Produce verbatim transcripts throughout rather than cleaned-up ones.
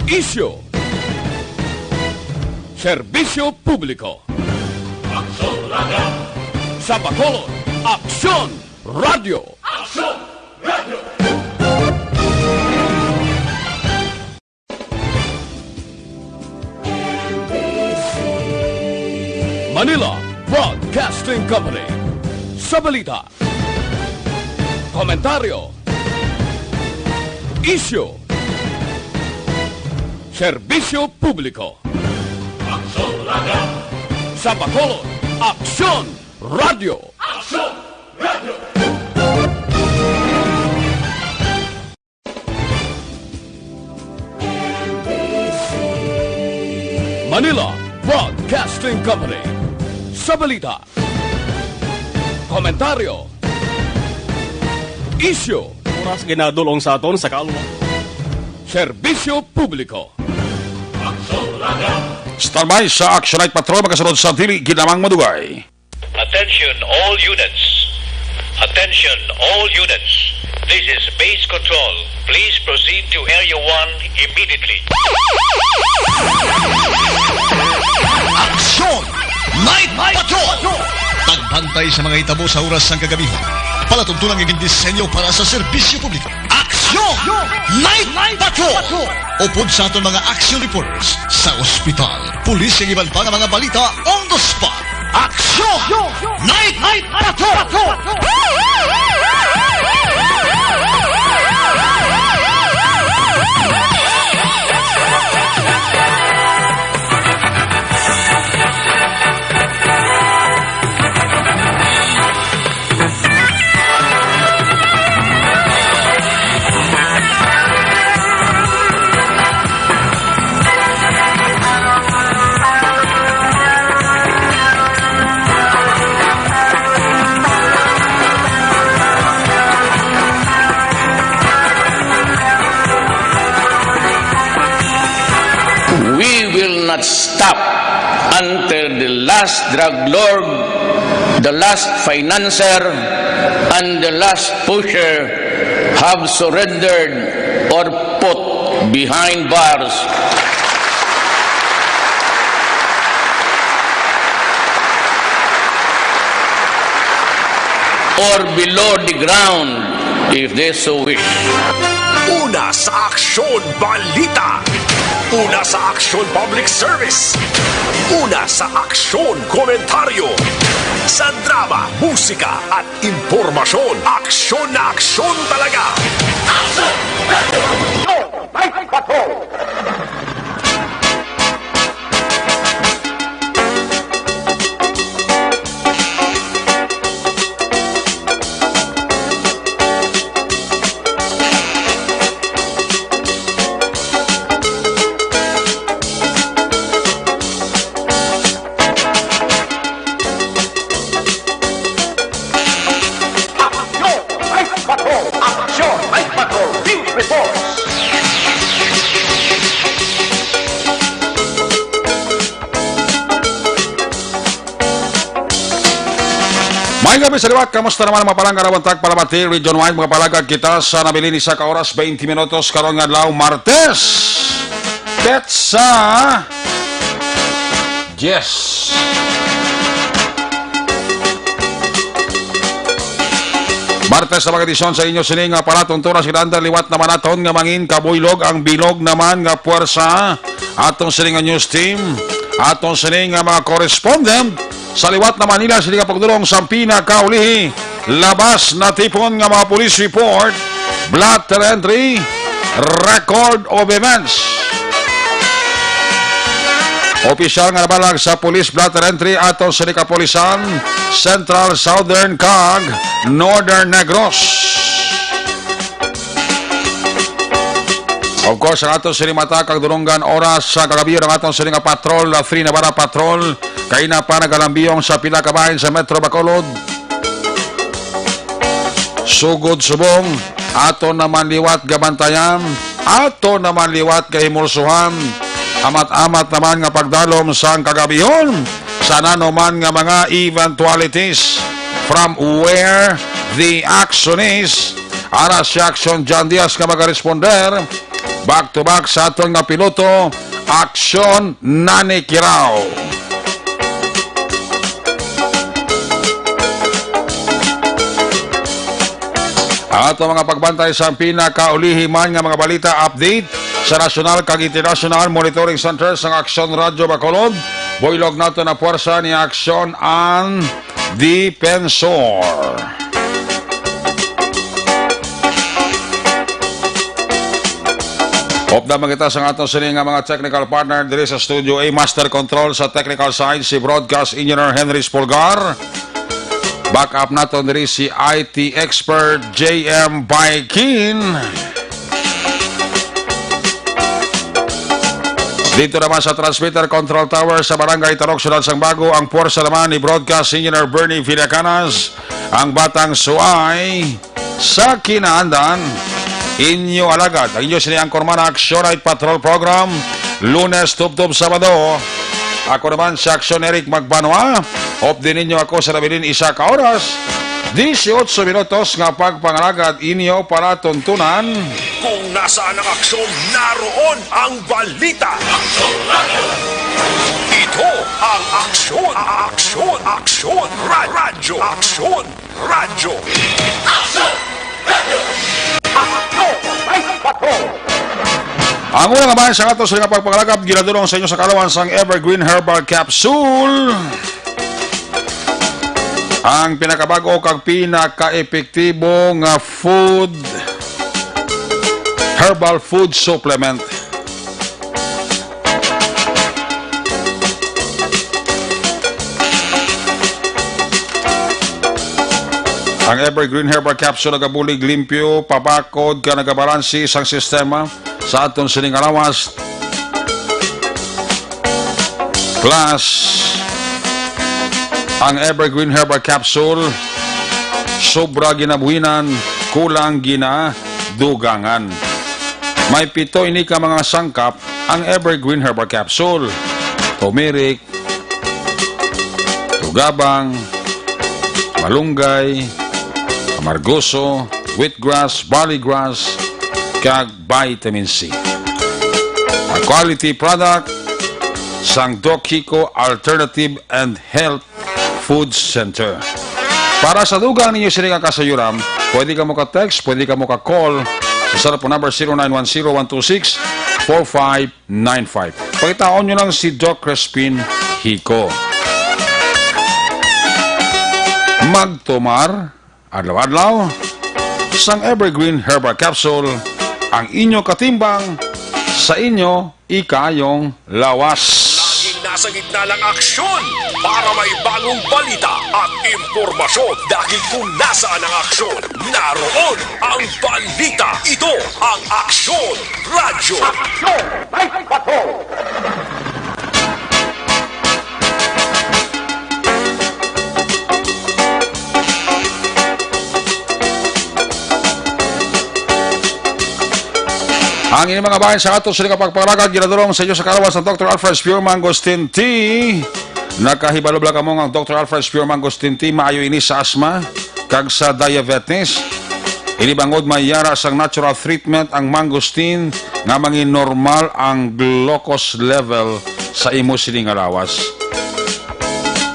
Isyu. Serbisyo publiko. Aksyon Radio. Sa Bacolod, Aksyon Radio. Aksyon Radio. Manila Broadcasting Company. Sa balita, komentaryo, isyu, serbisyo publiko. Aksyon Radio. Sa Bacolod, Aksyon Radio. Aksyon Radio. Manila Broadcasting Company. Sa balita, komentaryo, isyu, oras ginadulong sa aton sa kalwa. Serbisyo publiko. Standby sa Action Night Patrol, makasunod sa dili ginamang madugay. Attention all units. Attention all units. This is Base Control. Please proceed to Area one immediately. Aksyon! Night Patrol! Pagbantay sa mga hitabo sa oras sang kagabihan. Palatuntunan nga gindisenyo para sa serbisyo publiko. Aksyon! Night Patrol! Upod sa aton mga action reporters sa ospital, pulis, kag iban pa nga mga balita on the spot. Aksyon! Night Patrol! We will not stop until the last drug lord, the last financier, and the last pusher have surrendered or put behind bars or below the ground if they so wish. Una sa aksyon, balita. Una sa aksyon, public service. Una sa aksyon, komentaryo. Sa drama, musika, at impormasyon, aksyon na aksyon talaga. Aksyon! Aksyon! Night Patrol! Aksyon! Night Patrol! Aksyon! Night Patrol! Field Reports! Maayong gabi sa liwat. Kamusta naman ang mga palangga? Rawantag palabati, region wide, mga palangga, kita sa nabilin isa ka oras, twenty minutos karon nga adlaw, Martes. Petsa Yes. Martes sa mga edisyon sa inyo sini nga palatuntunan si Danda, liwat naman naton nga mangin kabuylog ang bilog naman nga puwersa. Atong sini nga news team, atong sini nga mga correspondent sa liwat na Manila, sini nga pagdulong sa pinakaulihi. Labas natipon nga mga police report, blotter entry, record of events. Opisyal nga nabalag sa police blotter entry ato sa kapulisan, Central, Southern, kag Northern Negros. Of course, ang ato sini mata kag dulonggan oras sa kagabi, ang ato sini nga patrol, ah, Free Navarra Patrol, kay na pa nagalambiyong sa pila ka bahin sa Metro Bacolod. Sugod subong, ato naman liwat gabantayan, ato naman liwat gahimulsuhan, amat-amat naman nga pagdalom sang kagabihon sa nanuman nga mga eventualities from where the action is. Ara si Action John Diaz nga magaresponder. Back to back sa aton nga piloto, Aksyon Nani Kirao. Ato mga pagbantay sa pinakaulihi man nga mga balita, update sa nasyonal kag international monitoring center sang Aksyon Radyo Bacolod. Buylog nato na puwersa ni Aksyon ang Defensor. Update man kita sa aton sini nga mga technical partner diri sa Studio A, Master Control sa technical side, si Broadcast Engineer Henry Spolgar. Backup naton diri si I T expert J M Baikin. Dito naman sa transmitter control tower sa Barangay Tarok, Siyudad sang Bago, ang puwersa naman ni Broadcast Engineer Bernie Villacanas, ang batang suay sa kinaandan. Inyo alagad, ang inyo sini ang Kormana Aksyon Night Patrol Program, Lunes tubtob Sabado. Ako naman si Aksyon Eric Magbanwa. Update ninyo ako sa nabilin isa ka oras, dieciocho minutos nga pagpangalagad inyo palatuntunan. Kung nasaan ang aksyon, naroon ang balita. Ito ang Aksyon, Aksyon, Aksyon, Ra-, Radyo, Aksyon Radyo. Aksyon! Radyo! Aksyon! May Patrol! Ang una nga bahin sa ato sa nga pagpangalagad, ginadulong sa inyo sa kaalaman sang Evergreen Herbal Capsule. Ang pinakabag-o kag pinaka-epektibo nga food, herbal food supplement. Ang Evergreen Herbal Capsule nagabulig limpyo, pabakod, kag nagabalanse sang sistema sa aton sining nga lawas. Plus, ang Evergreen Herbal Capsule, sobra ginabuhinan, kulang ginadugangan. May pito ini ka mga sangkap ang Evergreen Herbal Capsule: turmeric, tugabang, malunggay, amargoso, wheatgrass, barleygrass, kag vitamin C. A quality product sang Doc Kiko Alternative and Health Food Center. Para sa dugang ninyo sini nga kasayuran, pwede kamo ka-text, pwede kamo ka-call sa cellphone number zero nine one zero one two six four five nine five. Pangitaon nyo lang si Doc Crispin Hico. Magtumar adlaw-adlaw sang Evergreen Herbal Capsule, ang inyo katimbang sa inyo ikaayong lawas. Laging nasa gitna ng aksyon para may bagong balita at impormasyon, dahil kung nasaan ang aksyon, naroon ang balita. Ito ang Aksyon Radyo. Aksyon! May Patrol! Ang ini mga bahin sa ato sini nga pagpangalagad ginadulong sa inyo sa kaalaman sang Doctor Alfred's Pure Mangosteen Tea. Nakahibalo bala kamo nga ang Doctor Alfred's Pure Mangosteen Tea maayo ini sa asma kag sa diabetes? Ini bangod may yara sang natural treatment ang mangosteen nga manginormal ang glucose level sa imo sini nga lawas.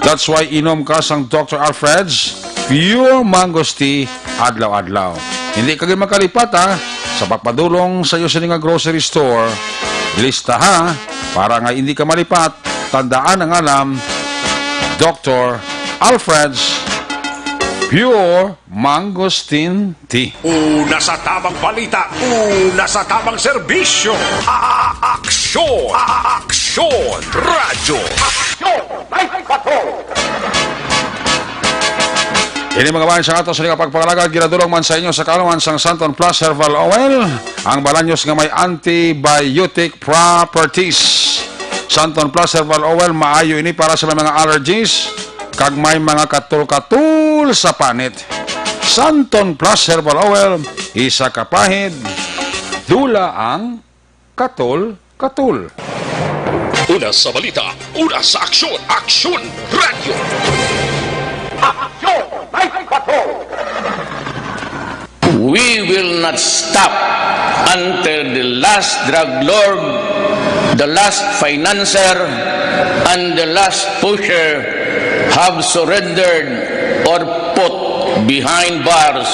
That's why inom ka sang Doctor Alfred's Pure Mangosteen Tea adlaw-adlaw. Hindi ka gid makalipat, ha? Sa pagpadulong sa iyo sini nga grocery store, lista, ha? Para nga hindi ka malipat, tandaan ang alam, Doctor Alfred's Pure Mangosteen Tea. Una sa tamang balita, una sa tamang serbisyo. A-, a-, aksyon! A-, a-, aksyon! Radyo! Aksyon! May Patrol! Ini mga bahin sa ato sa pagpangalagad, ginadulong man sa inyo sa kaalaman sang Santon Plus Herbal Oil, ang balanyos nga may antibiotic properties. Santon Plus Herbal Oil, maayo ini para sa may mga allergies kag may mga katul-katul sa panit. Santon Plus Herbal Oil, isa ka pahid, dula ang katul-katul. Una sa balita, una sa aksyon, Aksyon Radyo. Aksyon! May Patrol! We will not stop until the last drug lord, the last financier, and the last pusher have surrendered or put behind bars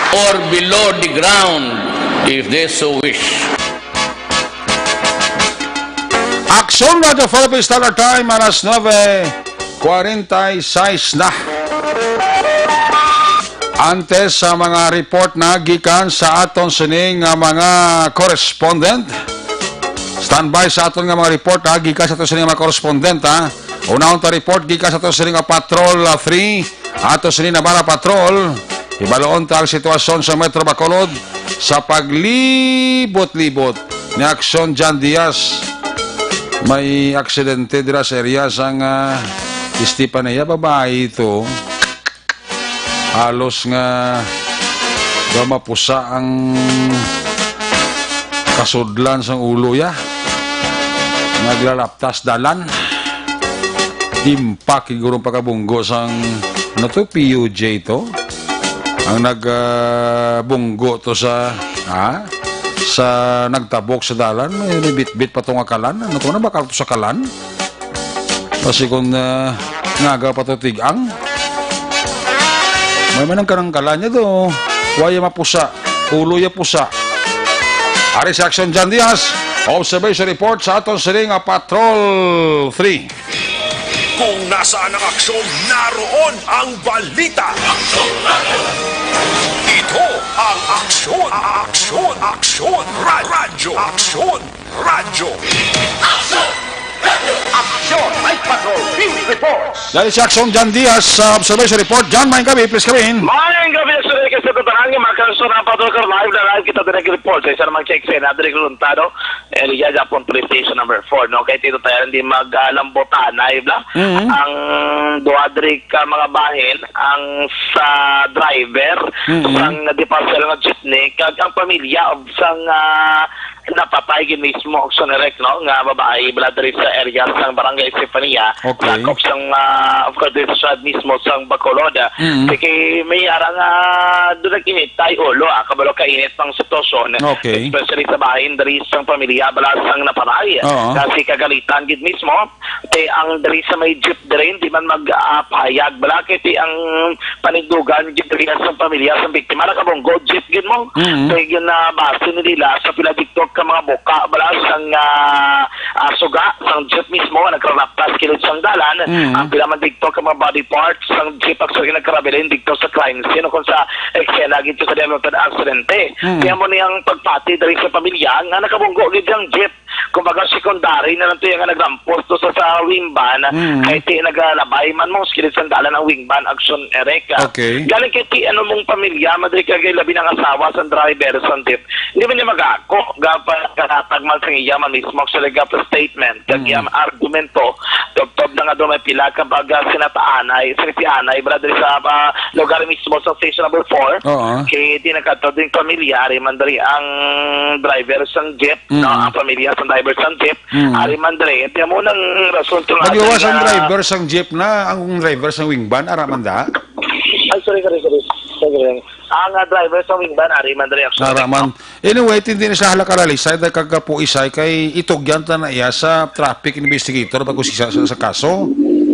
or below the ground if they so wish. Aksyon Radyo Philippines Standard Time, alas nuebe kwarenta y seis na. Antes sa mga report na gikan sa aton sini nga mga correspondent, standby sa aton nga mga report, ha, gikan sa aton sini nga mga correspondent, ha. Unahon ta report gikan sa aton sini nga Patrol, ah, three, ato sini Navarra Patrol. Hibaluon ta ang sitwasyon sa Metro Bacolod sa paglibot-libot ni Aksyon John Diaz. May aksidente dira sa area sang, ah, Estefanía, babae ito. Halos nga daw mapusa ang kasudlan sang ulo ya. Naglalaptas dalan. Impact siguro ang pagkabunggo sang, ano to, P U J to? Ang nag, ah, bunggo to sa, ha? Sa nagtabok sa dalan, may, may bitbit pa to nga kalan. Ano to na, bakal to sa kalan? Basi kung, ah, ngaga pa to tig-ang. May manang kanangkalan niya do. Waya mapusa. Ulo ya pusa. Ari si Action John Diaz. Observation report sa aton sini nga Patrol three. Kung nasaan ang aksyon, naroon ang balita. Ito ang Aksyon, Aksyon, Aksyon, Ra- Radyo, Aksyon, Radyo. Action! Night Patrol Field Reports. Dali si Action John Diaz sa observation report. John, maayong gabi, please come in. Maayong gabi, sir. Kasi ito tanan nga mga kasunod pa to, sir. Live na live kita direct report. Sa isa naman check sa natin, Runtado. Area Japon Police Station number four, no? Kay dito tayo hindi maglambutan, live lang. Mhm. Ang duha diri ka mga bahin, ang sa driver, Mhm. sang na-departure nga jeepney, kag ang pamilya sang, ah, napatay gid mismo, Action Direct, no, nga babae, bala diri sa area sang Barangay Estefania, Okay. sakop sang, ah, of course, dito sa mismo sang Bacolod. Mm. Sige, may ara nga doon nag-init tayo ulo, ah, kabalo ka init ng sitwasyon, Okay. especially sa bahin diri sang pamilya, bala sang napatay. Oo. Kasi kagalitan gid mismo, te ang diri sa may jeep diri, hindi man mag, ah, payag, bala kay te ang panindugan gid diri sa pamilya sang biktima, nakabunggo jeep gid mo. Mm. Kay gina-base ni nila sa pila diktok ka mga buka, bala sang, ah, ah, suga sang jeep mismo nga nagraraptas kilid sang dalan. Mm. Ang pila man diktok ka mga body parts sang jeep actually nagkarabilin diktok sa crime scene o kung sa eksena gid sa development aksidente. Mm. Kaya mo niyang pagpati diri sa pamilya nga nakabunggo gid ang jeep. Kumbaga, secondary na lang to yung nga naglampos to sa, sa wing van. Mm. Kay ti nagalabay man mo, skilid sandalan ang wing van, Action Eric. Okay. Galing kay ti ano mong pamilya, madri ka kay labi ng asawa sa driver, sa jeep. Hindi man niya mag-ako, gapa, katatag man sa iya man mismo, actually, gapa statement, kag Mm. iya man argumento, tubtob na nga doon may pila ka baga sinataanay, sinisianay, bala diri sa, ah, lugar mismo sa station number four. Oo. Kay di nagkataw din pamilya, ari man diri ang driver sa jeep, no, Mm. ang pamilya sa driver sa jeep. Mm. Ari man diri, kaya mo nang rason to Magluwas natin ang nga driver sang jeep na, ang driver sang wing van, ara man da? Ay, sorry, sorry, sorry. Sorry, sorry. Ang, ah, driver sa wing van, ari man diri, actually, Ara man. no? Anyway, hindi na siya halakala, Lisay, dahil kagapuisay kay itugyan ta na iya sa traffic investigator bago siya sa, sa kaso.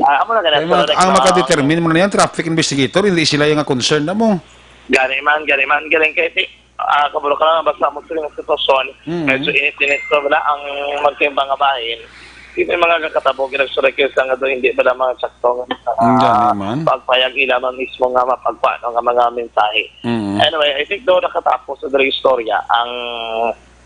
Ah, amo na ganun, Kaya mga, sorry, ang ah, makadetermine mo na yan, traffic investigator, hindi sila yung concern na mo. Gani man, gani man, galing kay si, ah, kabalo ka lang, basta mo sila ng sitwasyon, Mm. medyo init-init to, wala ang magtimbang nga bahin. Di may mga kakatabo, ginagsuray kayo sa nga doon, hindi ba lang mga sakto nga, Mm, ah, gani man. pagpayag ila man mismo nga mapagpano nga mga mensahe. Mm. Anyway, I think doon nakatapos sa diri istorya ang,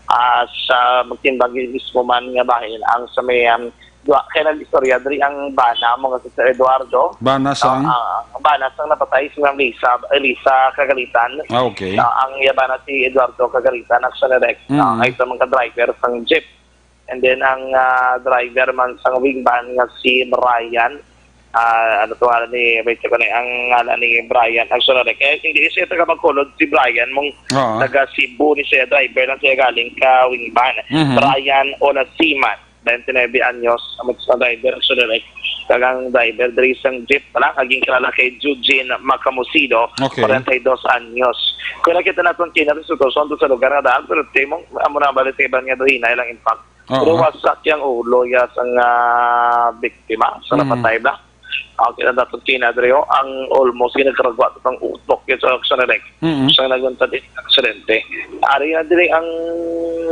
ah, sa magtimbang mismo man nga bahin, ang sa may, um, duha kay nag-istorya diri ang bana mo nga si Sir Eduardo. Bana sang? Ah, ah, ang bana sang napatay si Ma'am Lisa, Elisa Kagalitan. Ah, okay. Ah, ang iya bana si Eduardo Kagalitan, actually, Rex. Mm. Ah, ay sa mga driver sang jeep. And then ang, ah, driver man sang wing van nga si Brian. Ah, ano to, ano ni, wait ko ni, ang ngalan ni Brian, actually, Rex. Eh, hindi siya taga Bacolod, si Brian, mong Oo. taga Cebu ni siya, driver lang siya galing ka wing van. Mhm. Brian Onasiman. Twenty-nine anyos, ang mga driver, actually, like, Kag ang driver diri sang jeep pala, nga ginkilala kay Eugene Macamosido, Okay. kwarenta y dos anyos. Kung nakita naton kina, resulta sa lugar nga daan, pero timo, amo na balik sa iban nga daw hinay lang impact. Oo. Pero wasak yang ulo ya sang, ah, biktima, sa Mm. napatay ba? Okay, ang dapat kinadre, oh, ang almost ginagkaragwa sa pang utok, yun sa action direct. Mm. Sa naguntad, eh, aksidente. Ari na diri ang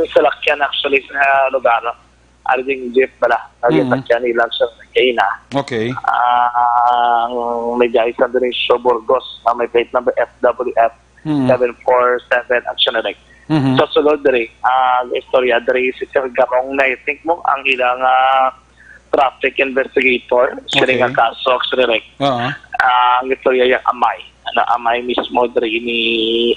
salakyan actually sa lugar. Ari ding jeep bala, ang Mm. ginasakyan nila sa kaina. Okay. Ah, ang may biyahe sa diri sa Burgos, na may plate number F W F Mm. seven four seven, action direct. Mhm. Sa sulod diri, ah, istorya diri si Sir Garong na, I think mo, ang ilang, ah, traffic investigator, sa Okay. nga kaso, action direct. Oo. Ah, ang istorya yung amay. Ano, amay mismo diri ni,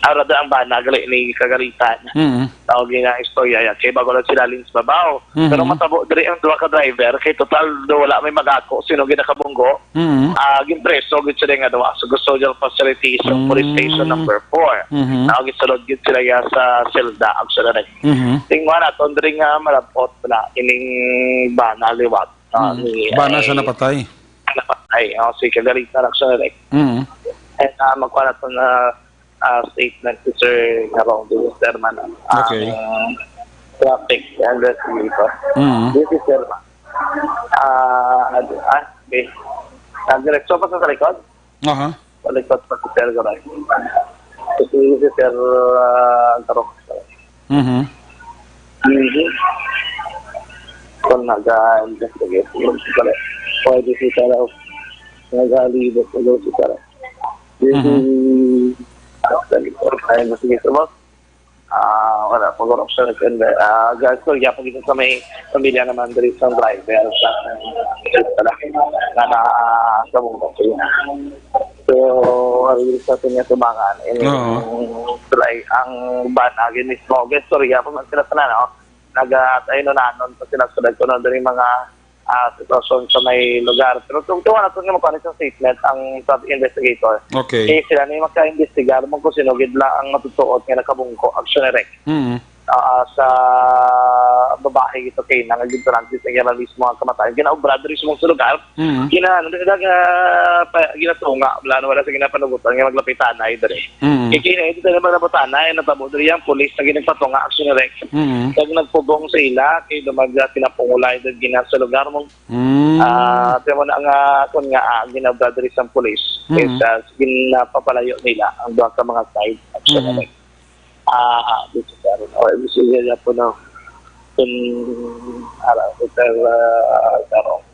ah, rather ang bana, gali ni Kagalitan. Mm. Tawag na istorya yan. Kay bago lang sila Lins Babaw. Mhm. Pero matabo diri ang duha ka driver, kay total do wala may magako, sino ginakabunggo. Mm. Ah, ginpreso gid sila nga duha sa Custodial Facility sa Police Station Mm. number four. Mhm. Tawag gisulod gid sila ya sa selda, actually. Mhm. Tingwa naton diri nga malabot na ining bana liwat. Ah, Mm. ni, Bana sa ay, napatay. napatay. Oh, si Kagalitan, actually. Mm. And, ah, magkuha naton na, ah, statement si Sir Garong, this is Sir Man, ah, Okay. ang traffic investigator. Mm. This is Sir Man. Ah, ad-, ah, okay. Ah, diretso pa sa likod? Aha. Sa likod pa si Sir Garong. Kasi si Sir, ah, Garong. Mhm. Mhm. Kung nag-investigate, pwede si Sir, nagalibot, pwede si Sir. This Mhm. is, ah, sa likod, ay, sige, sa boss. Ah, wala, pag-urok siya nag-, ah, ga-, so, yeah, pag ito sa may pamilya naman, diri sa driver, sa, pala, na, na, sa mong pamilya. So, ari sa aton nga tubangan, and Oo. ang tulay, ang van, agi mismo, guys, sorry, yeah, pag sila sa nanaw, naga-, ayun, nanon pa sila sa nagkuno, diri mga ah, sitwasyon sa may lugar. Pero tungtungan nato nga magpanik sa statement ang sub investigator. Okay. Kay sila na yung magka-investigar mo kung sino gid la ang matutuot nga nakabungko, action direct. Mm. Ah, sa babae ito kay nang gidurante sa iya mismo ang kamatayon. Ginaobra diri sa mong lugar. Mm. Gina-, ano, nag-, ah, pa-, ginatunga, wala na, wala sa ginapanugutan nga maglapitanay diri. Mm. Kay kina ito na maglapitanay, natabo diri ang pulis na ginagpatunga, action direct. Mm. Kag nagpugong sa ila, kay dumagda pinapungulay diri gina sa lugar mong Mm. Ah, pero mo na nga, kun nga, ah, ginabra diri sa pulis, Mm. kay sa ginapapalayo nila ang duha ka mga side at sa Mhm. mga, ah, dito sa, o, ibig sabihin niya po na, kun, ara, hotel, ah, Garong.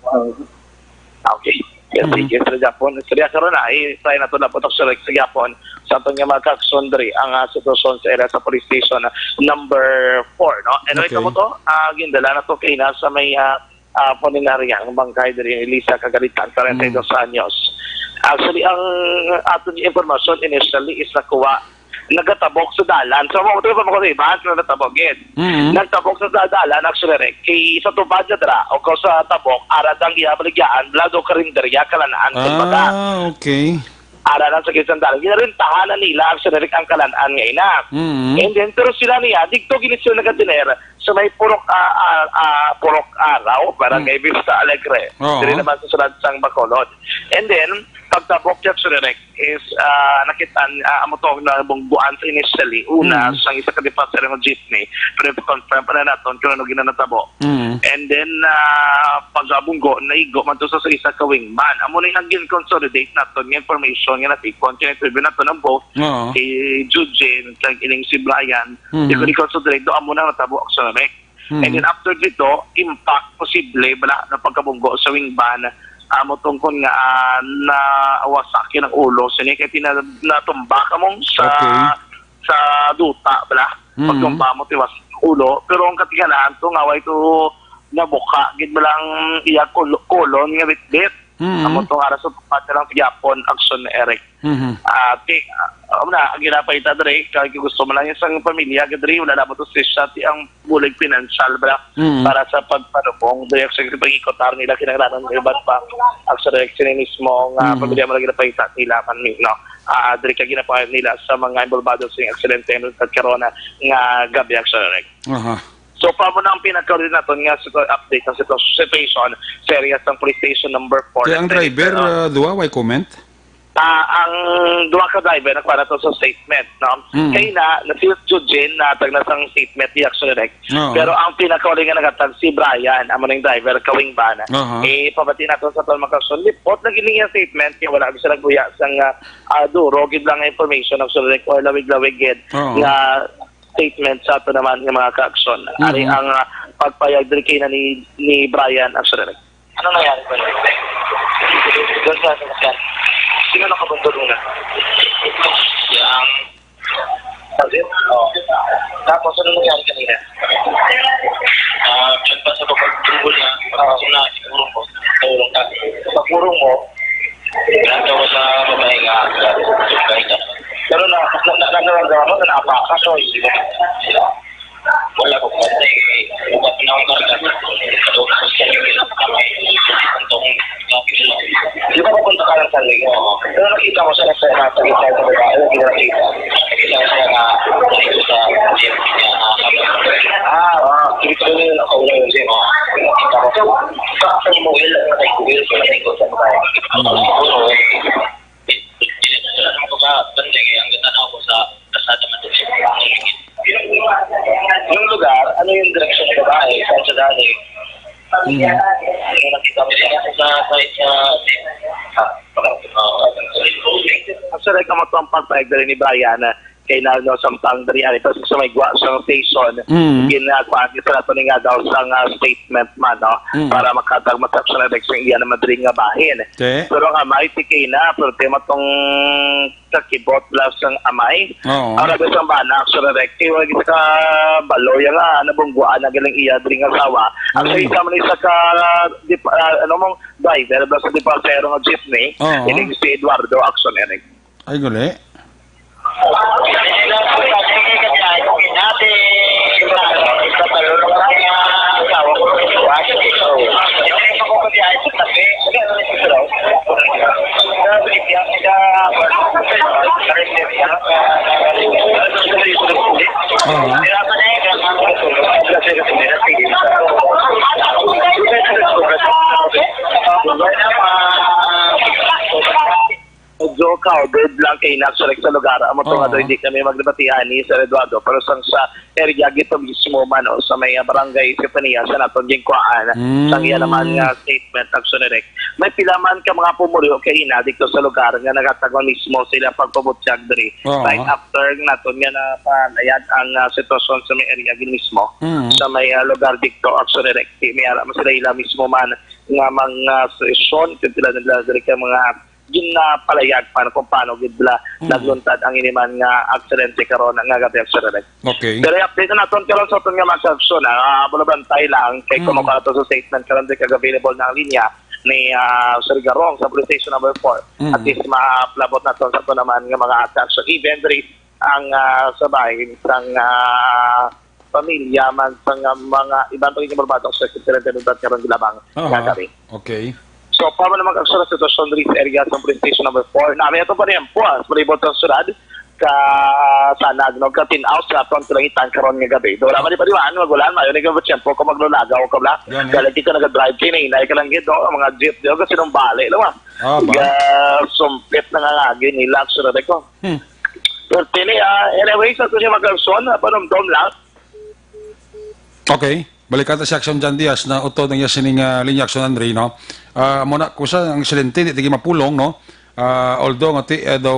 Ah, okay. Yes, Mhm. sige, sa Japon. Sa Japon na, i-try na to na po, sa, sa Japon. Sa aton nga mga kaksyon diri, ang, ah, sitwasyon sa area sa police station, ah, number four, no? Anyway, Okay. kamo to, ah, gindala na to kay na sa may, ah, ah, punerarya ang bangkay diri ni Lisa Kagalitan, kwarenta y dos Mm. anyos. Actually, ang aton impormasyon initially is nakuha, nagatabok sa dalan. So, mo, ito pa mo sa iba, so, natabok gid. Mm. Nagtabok sa da-, dalan, actually, Rick. Kay sa tubad na dira, o ko sa tabok, ara dang iya baligyaan, lado karinderya, kalanaan, kumbaga. Ah, okay. Ara lang sa kisang dalan. Ginarentahan na nila, actually, Rick, ang kalanaan nga ina. Mm. And then, pero sila niya, dito gini sila nagatiner, sa may Purok, ah, ah, ah, Purok Araw, Barangay Mm. Vista Alegre. Oo. Diri naman sa sulod sang Bacolod. And then, pagtabok niya, Sir Rick, is, ah, nakitaan, ah, amo to na bungguan sa initially. Una, Mm. sa isa ka dispatcher ng jeepney, pero confirm pa na naton kung ano ginanatabo. Mm. And then, ah, pag-abunggo, naigo man to sa, sa isa ka wingman. Amo na yung gin-consolidate naton nga information nga natikon, kaya interview naton ang both, Oo. si Eugene, kag ining si Brian, Mhm. Di ko, di ko sa direkto, amo na natabo ang tsunami. Mhm. And then after dito, impact posible bala na pagkabunggo sa wing van, amo tungkol nga, ah, nawasak yun ang ulo sini kay tina-, natumba kamong sa, Okay. sa duta bala. Mhm. Pagtumba mo tiwas ang ulo, pero ang katingalahan to nga way to nabuka gid bala ang iya kul-, kulon nga bitbit. Mhm. Amo tong ara sa pagpati lang sa gyapon, aksyon ni Eric. Mhm. Ah, ti, ah, amo na, ang ginapahita diri, kay gusto man lang yung isang pamilya, ka diri, wala na mo to si siya, ti ang bulig pinansyal, bala, Mm. para sa pagpanubong, diri sa pag-ikotar nila, kinahanglan ng iban pa, ang sa direct sini mismo, nga Mm. pamilya mo lang ginapahita nila, man, no? Ah, diri ka ginapahita nila sa mga involvado sa aksidente, at karon na nga gabi, actually. Aha. So, pa mo na ang pinakauli naton nga situ-, update sa situ-, situation sa area sang police station number four. Kaya ang driver, ah, duwa, way comment? Ah, ang duha ka driver nagpanato sa statement, no? Mm. Kay na, na si Eugene, natag na sang statement ni Action Direct. Oo. Pero ang pinakauli nga nagatag si Brian, amo ning driver, kawing van. Aha. Eh, pabati nato sa aton mga kaagsoon. Lipot lagi niya statement, kaya wala siya nagbuya sang, ah, ah, duro, gid lang nga information, Action Direct, or lawig-lawig gid Oo. nga statement sa ato naman nga mga kaagsoon. Ari Mhm. ang, ah, pagpayag diri kay na ni, ni Brian, Action Direct. Ano nangyari po? Doon sa sasakyan. Sino nakabuntod una? Yung Sabi? Oo. Tapos, ano nangyari kanina? Ah, nagpasa ko pag tungkol na, ah, una, siguro ko, naulong ka. Pagurong mo? Nandun ko sa babae nga, sa, sa babae ka. Pero na, na, na, na, nararamdaman mo na naapakan, no? Hindi mo, wala ko pa. Upat na akong karga. Ito, sa inyo, kailangan kami. Itong, itong, Di ba papunta ka ng San Miguel? Oo. Pero nakita ko siya nasa, nasa gitna sa babae, hindi ko nakita. Nakita ko siya na, dito sa gym niya, na, Ah, ah. Ibig sabihin, nakauna yung gym. Oo. Nakita ko. Sa, sa San Miguel, sa San Miguel, sa likod sa babae. Mm. Oo. Ang ganda na ako sa kalsada, madali. Yung lugar, ano yung direksyon ng babae? Saan siya galing? Mhm. Yung nakita mo siya sa, sa, sa, ah, ah, Actually, kamo to ang pagpahayag diri ni Brian, ah, kay na, no, samtang diri, ano, ito sa may gwa sang station, Mm. ginagawa sa nato ni nga daw sang, ah, statement man, no, Mm. para makatag matapos na sa iya naman diri nga bahin. Okay. Pero ang amay, tikay na, pero tema tong kakibot lang sang amay. Oo. Ang rabi sang bana, actually, Rek, kay wag sa kabalo, yung, ah, nabungguan ang galing iya diri nga asawa. Ang sa Mm. isa man, isa ka, di pa, ah, ano mong driver, basta di pa, pero nga jeepney, Oo. ining si Eduardo, action, Eric. Ay, gali. Oo. Medyo crowded lang kay na, actually, sa lugar. Amo to nga Oo. daw, hindi kami magdebatihan ni Sir Eduardo, pero sang sa area gito mismo man, o sa may, ah, barangay Estefanía, sa naton ginkuhaan, Mm. sang iya naman nga statement, actually, Rek. May pila man ka mga pumuluyo kay ina dito sa lugar nga nagatagman mismo sila pagpabutyag diri. Oo. Right after naton nga napalayag ang, ah, sitwasyon sa may area gid mismo, Mm. sa may, ah, lugar dito, actually, Rek. Di, may ara man sila ila mismo man nga mga sesyon, kung pila nila diri ka mga ginapalayag pa kung paano gid bala Mm. nagluntad ang ini man nga aksidente karon nga gabi, Sir Alex. Okay. Pero i-update na naton karon sa aton nga mga aksyon, ah, bulabantay lang kay Mm. kung makato sa statement karon di kag available na ang linya ni, ah, Sir Garong sa police station number four. Mm. At least mapalabot naton sa aton naman nga mga action. Even diri ang, ah, sa bahin sang, ah, pamilya man sang, ah, mga iban pa gid nga mga bata sa Secretary General karon gilabang Aha. nga gabi. Okay. So, para naman ang sa sitwasyon diri sa area sa Police Station number four, na may atong panayampo, ah, sa palibot sa syudad, ka sanag, no, ka tin-aw sa atong kalangitan karon nga gabi. Do, wala man di pa di man, magulan, mayo ni ka tiyempo kung maglulagaw ka bla. Yan, eh. Kaya lagi ka nag-drive, kay nainay ka lang gid, no, ang mga jeep, di ba, kasi nung bali, no, ah. Ah, ba? Ga-, sumpit na nga lagi nila, actually, ko. Hmm. Pero tini, ah, anyway, sa ato siya mag-aksyon, ah, panumdom lang. Okay. Balikan ta si Action John Diaz na utod ang iya sining, ah, linya, Action Andre, no? Ah, amo na, kusa ang aksidente, di, di mapulong, no? Ah, although, nga ti, eh, daw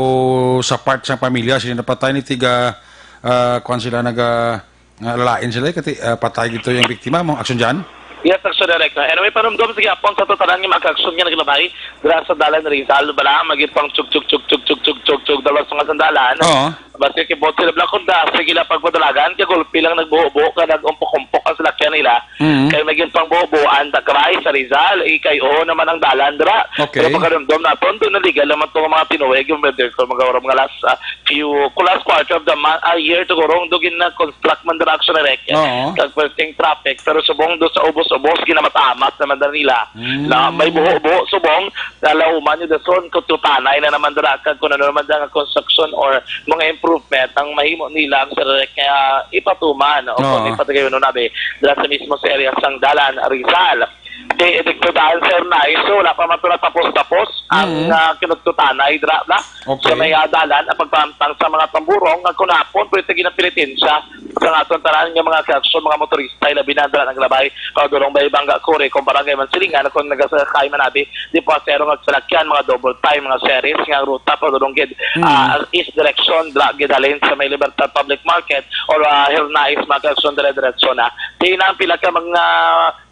sa part sa pamilya, sila napatay ni tiga, ah, kuwan sila, naga, nga lalain sila, eh, kati, ah, patay dito yung biktima mo, Action John? Yes, Action Direct. Anyway, panumdom sa gihapon sa tanan nga mga aksyon nga naglabay dira sa Dalan Rizal, bala, magit pang chug, chug, chug, dalawa sa mga sandalan. Oo. Basta kibot sila, bala, kung da, sige lang pagpadalagan, kay gulpi lang nagbuho-buho, ka nag-umpok-umpok ang salakyan nila. Mhm. Kay may ginpangbuho-buhoan, ta, kabay sa Rizal, ikay, oo naman ang dalan, dira. Okay. Pero pagkanumdom naton, doon naligal naman tong mga tinuig, yung brother ko, mga oras, mga last, ah, few, ku-, last quarter of the month, ah, year, siguro, doon gina-construct man dira, Action Direct. Oo. Kag first thing, traffic. Pero subong doon sa ubos-ubos, ginamamat naman dira nila. Mm. Na may buho-buho, subong, nalauman yung dason, kung tutanay na naman dira, kag kung ano naman dira nga construction or mga improvement, ang mahimo nila, ang Action Direct, kaya ipatuman, o kung Oo. ipatagayon, no, nabi, dira sa mismo sa area sang Dalan Rizal. Di, di ko daan, Sir Nais, so wala pa man ito natapos-tapos ang, Mm. ah, kinutkutanay dira, bla. Okay. So, may, ah, dalan ang pagpamtang sa mga tamburong nga kunapon, pero ito ginapilitin siya sa aton tanan nga mga kaaksyon, mga motorista, ilabi na dira naglabay, padulong Bay Bangga Kuri, kung barangay Mansilingan, kung nagasakay man abi, di pasahero nga salakyan, mga double time, mga series, nga ruta, padulong gid, Mm. ah, east direction, dira gid halin sa may Libertad Public Market, or, ah, Hernaez, mga kaaksyon, dire-diretso na. Di na ang pila ka mga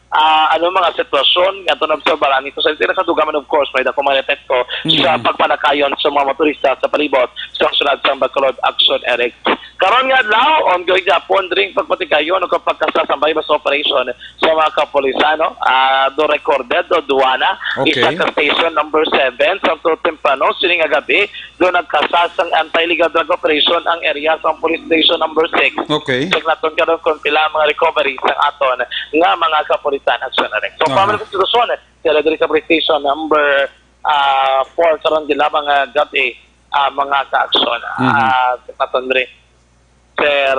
ah, ano, mga sitwasyon nga aton obserbaran nito sa nakadugaman, of course, may dako mga epekto sa Mm. pagpanakayon sa mga motorista sa palibot sa syudad sa Bacolod, Action Eric. Karon nga adlaw, ongoing gihapon dring pagpatigayon o pagkasasambay sa operasyon sa mga kapulisan, no? Ah, do recorded o duwa na. Okay. Isa ka station number seven sa Santo Temprano, sini nga gabi, do nagkasas ang anti-illegal drug operation ang area sa police station number six. Okay. Check naton karon kung pila ang mga recovery sa aton nga mga kapulisan, Action Eric. So, Aha. Pamela Constitucion, sila diri sa police station number, ah, four karon gid lamang nga gabi, ah, mga kaaksyon. Mhm. Ah, check naton diri. Sir,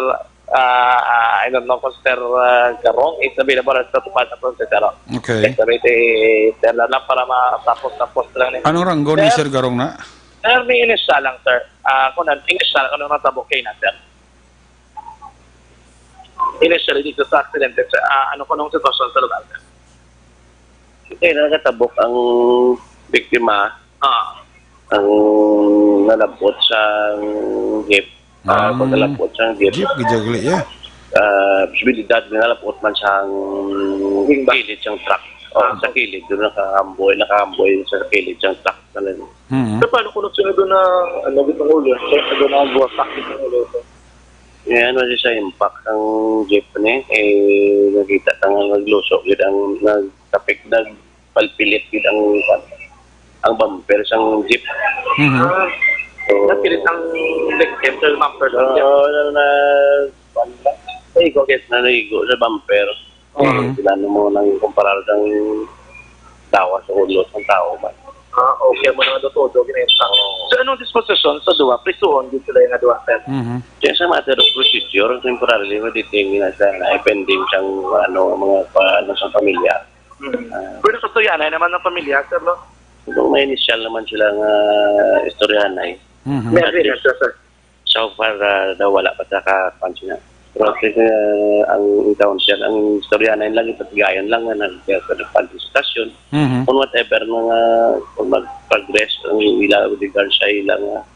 ah, ah, I don't know kung Sir, ah, Garong is available sa tupad naton, Sir Garong. Okay. Check naton si Sir lang para matapos-tapos lang ni. Anong ranggo ni Sir, Sir Garong na? Sir, may initial lang, sir. Ah, kung ano, initial, kung ano natabo kay na, sir. Initially, dito sa aksidente, sir. Ah, ano, kung anong sitwasyon sa lugar, sir? Kaya nakatabok ang biktima, Ah. ang nalabot sa jeep. Ah, Ah. Pagkalabot sa jeep. Jeep, gijagli, yeah. Ah, posibilidad nga nalabot man sa Wing back. Kilid sa truck. O, Ah. sa kilid. Doon nakahamboy, nakahamboy sa kilid sa truck. Talaga. Mhm. So, paano kung nagsunod na, ano, gitong ulo? Kaya nagsunod na ang buwasak gitong ulo? Ngayon, wala sa impact ang jeep ni, eh, nakita ka nga nagluso, gid ang nagtapik, nagpalpilit, gid ang, ang bumper sang jeep. Mhm. Ah, So, napilit ang victim sa bumper sa jeep? Oo, na, na, na, naigo, yes, na naigo sa bumper. Mhm. Sila na mo nang kumparar sang tawa sa ulo sang tao ba. Ah, okay, mo na todo ginenta. Oo. So, anong disposisyon sa duha? Prisuhon gid sila nga duha, sir? Mhm. Kaya sa matter of procedure, temporarily, ma-detain na sa, na pending sang, ano, mga pa, ano, sa pamilya. Mhm. Ah. Pero nakastoryahanay naman ang pamilya, sir, no? Kung may initial naman sila nga istoryahanay. Mhm. May agreement, sir. So far, ah, daw wala pa sa kapansin na. Pero at least, ah, ang encounter, ang istorya na yun lang, ipatigayon lang na nag-, nagpag-discussion. Mhm. Kung whatever na nga, kung mag-progress ang ila, regard sa ilang,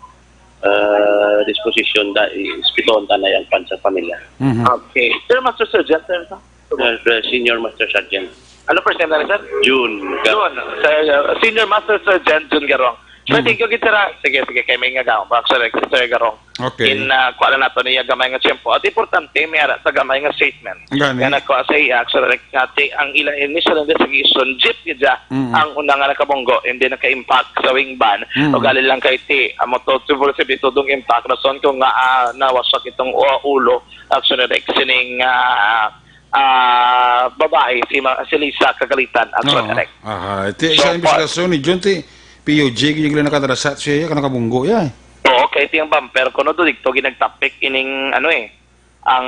ah, disposition, da, ispitoon ta na yung pan sa pamilya. Mhm. Okay. Sir, Master Sergeant, sir, sir? Uh, the Senior Master Sergeant. Ano first name na rin, sir? Jun. Jun. Sir, uh, Senior Master Sergeant Jun Garong. Sir, Mm. thank you, gid, sir, ah. Sige, sige, kay may nga gaon. Actually, Sir Garong. Okay. In, uh, kuha na nato niya gamay nga tiyempo. At importante, may ara sa gamay nga statement. Gani. Nga nagkuha sa iya, actually, nga ti-, ang ilang initial investigation, jeep, gid siya, Mm. ang una nga nakabunggo, hindi naka-impact sa wing van. Mm. O gali lang kay ti, amo to, siguro sa bitudong impact, rason kung nga, ah, nawasak itong u-, ulo, actually, like, sining, ah, ah, babae, si Ma-, si Lisa Kagalitan, actually, Oo. Like. Aha, iti So, sa pa- investigasyon ni Jun, ti P U G, yung nakatarasat siya, ka nakabunggo, ya, eh. Oo, kay tiyang bumper, kuno do, dito, ginagtapik, ining, ano, eh, ang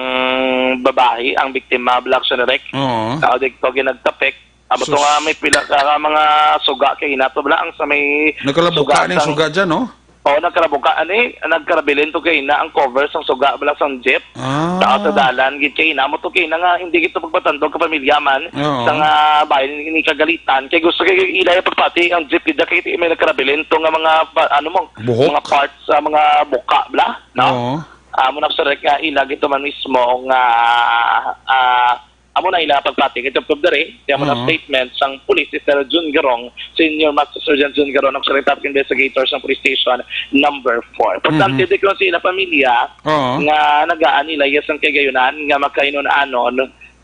babae, ang biktima, Black Sonorek. Oo. Tao dito, ginagtapik. Amo to Sus. Nga, may pila ka, ka mga suga kay inato, bala, ang sa may Nagkalabuka suga na yung sang suga dyan, no? Oo, nagkarabuka, ani, nagkarabilin to kay na ang cover sang suga, bala, sang jeep. Ah. Tao sa dalan, gid kay na, amo to kay na nga, hindi gid to pagpatandog ka pamilya man, Oo. Sa nga bayan ni, ni Kagalitan. Kay gusto kay ila yung pagpati ang jeep, gid kay may nagkarabilin to nga mga, pa-, ano mo, Buhok? Mga parts, ah, mga buka, bala, no? Oo. Amo na sa rek-, ah, ila gid to man mismo nga, ah, amo na ila pagpati. Ito po dere, kaya mo na Oo. Statement sang police, Sir Jun Garong, Senior Master Sergeant Jun Garong, ang Secretary Investigator sang Police Station number four. Importante Mhm. di ko sa ila pamilya Oo. Nga nagaan nila, yes, ang kagayunan nga makahinon-anon,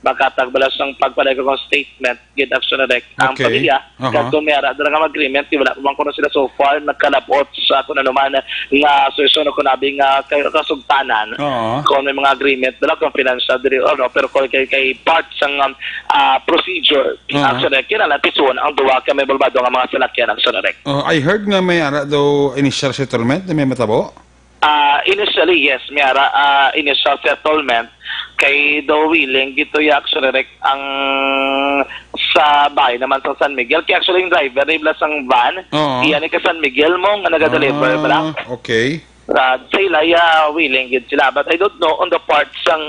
makatag bala sang pagpadala kong statement, gid action na direct ang Okay. Pamilya. Aha. Kag kung may ara, dala nga agreement, di wala pa man kuno sila so far, nagkalabot sa kung ano man nga solusyon o kung abi nga kay-, kasugtanan. Oo. Kung may mga agreement, dala kung financial, dili, ano, pero kung kay, kay part sang, um, ah, procedure, Oo. Actually, kinahanglan pisuon ang duha ka may bulbado nga mga salakyan ang Sonorec. Oh, I heard nga may ara daw initial settlement na may matabo. Ah, initially, yes, may ara, ah, initial settlement. Kay daw willing gito ya, actually, Rek, ang sa bahay naman sa San Miguel. Kaya actually, yung driver, di bala sang van, Oo. iya ni ka San Miguel mo, nga nagadeliver, bala. Ah, okay. Ah, sila, ya, willing gid sila. But I don't know on the part sang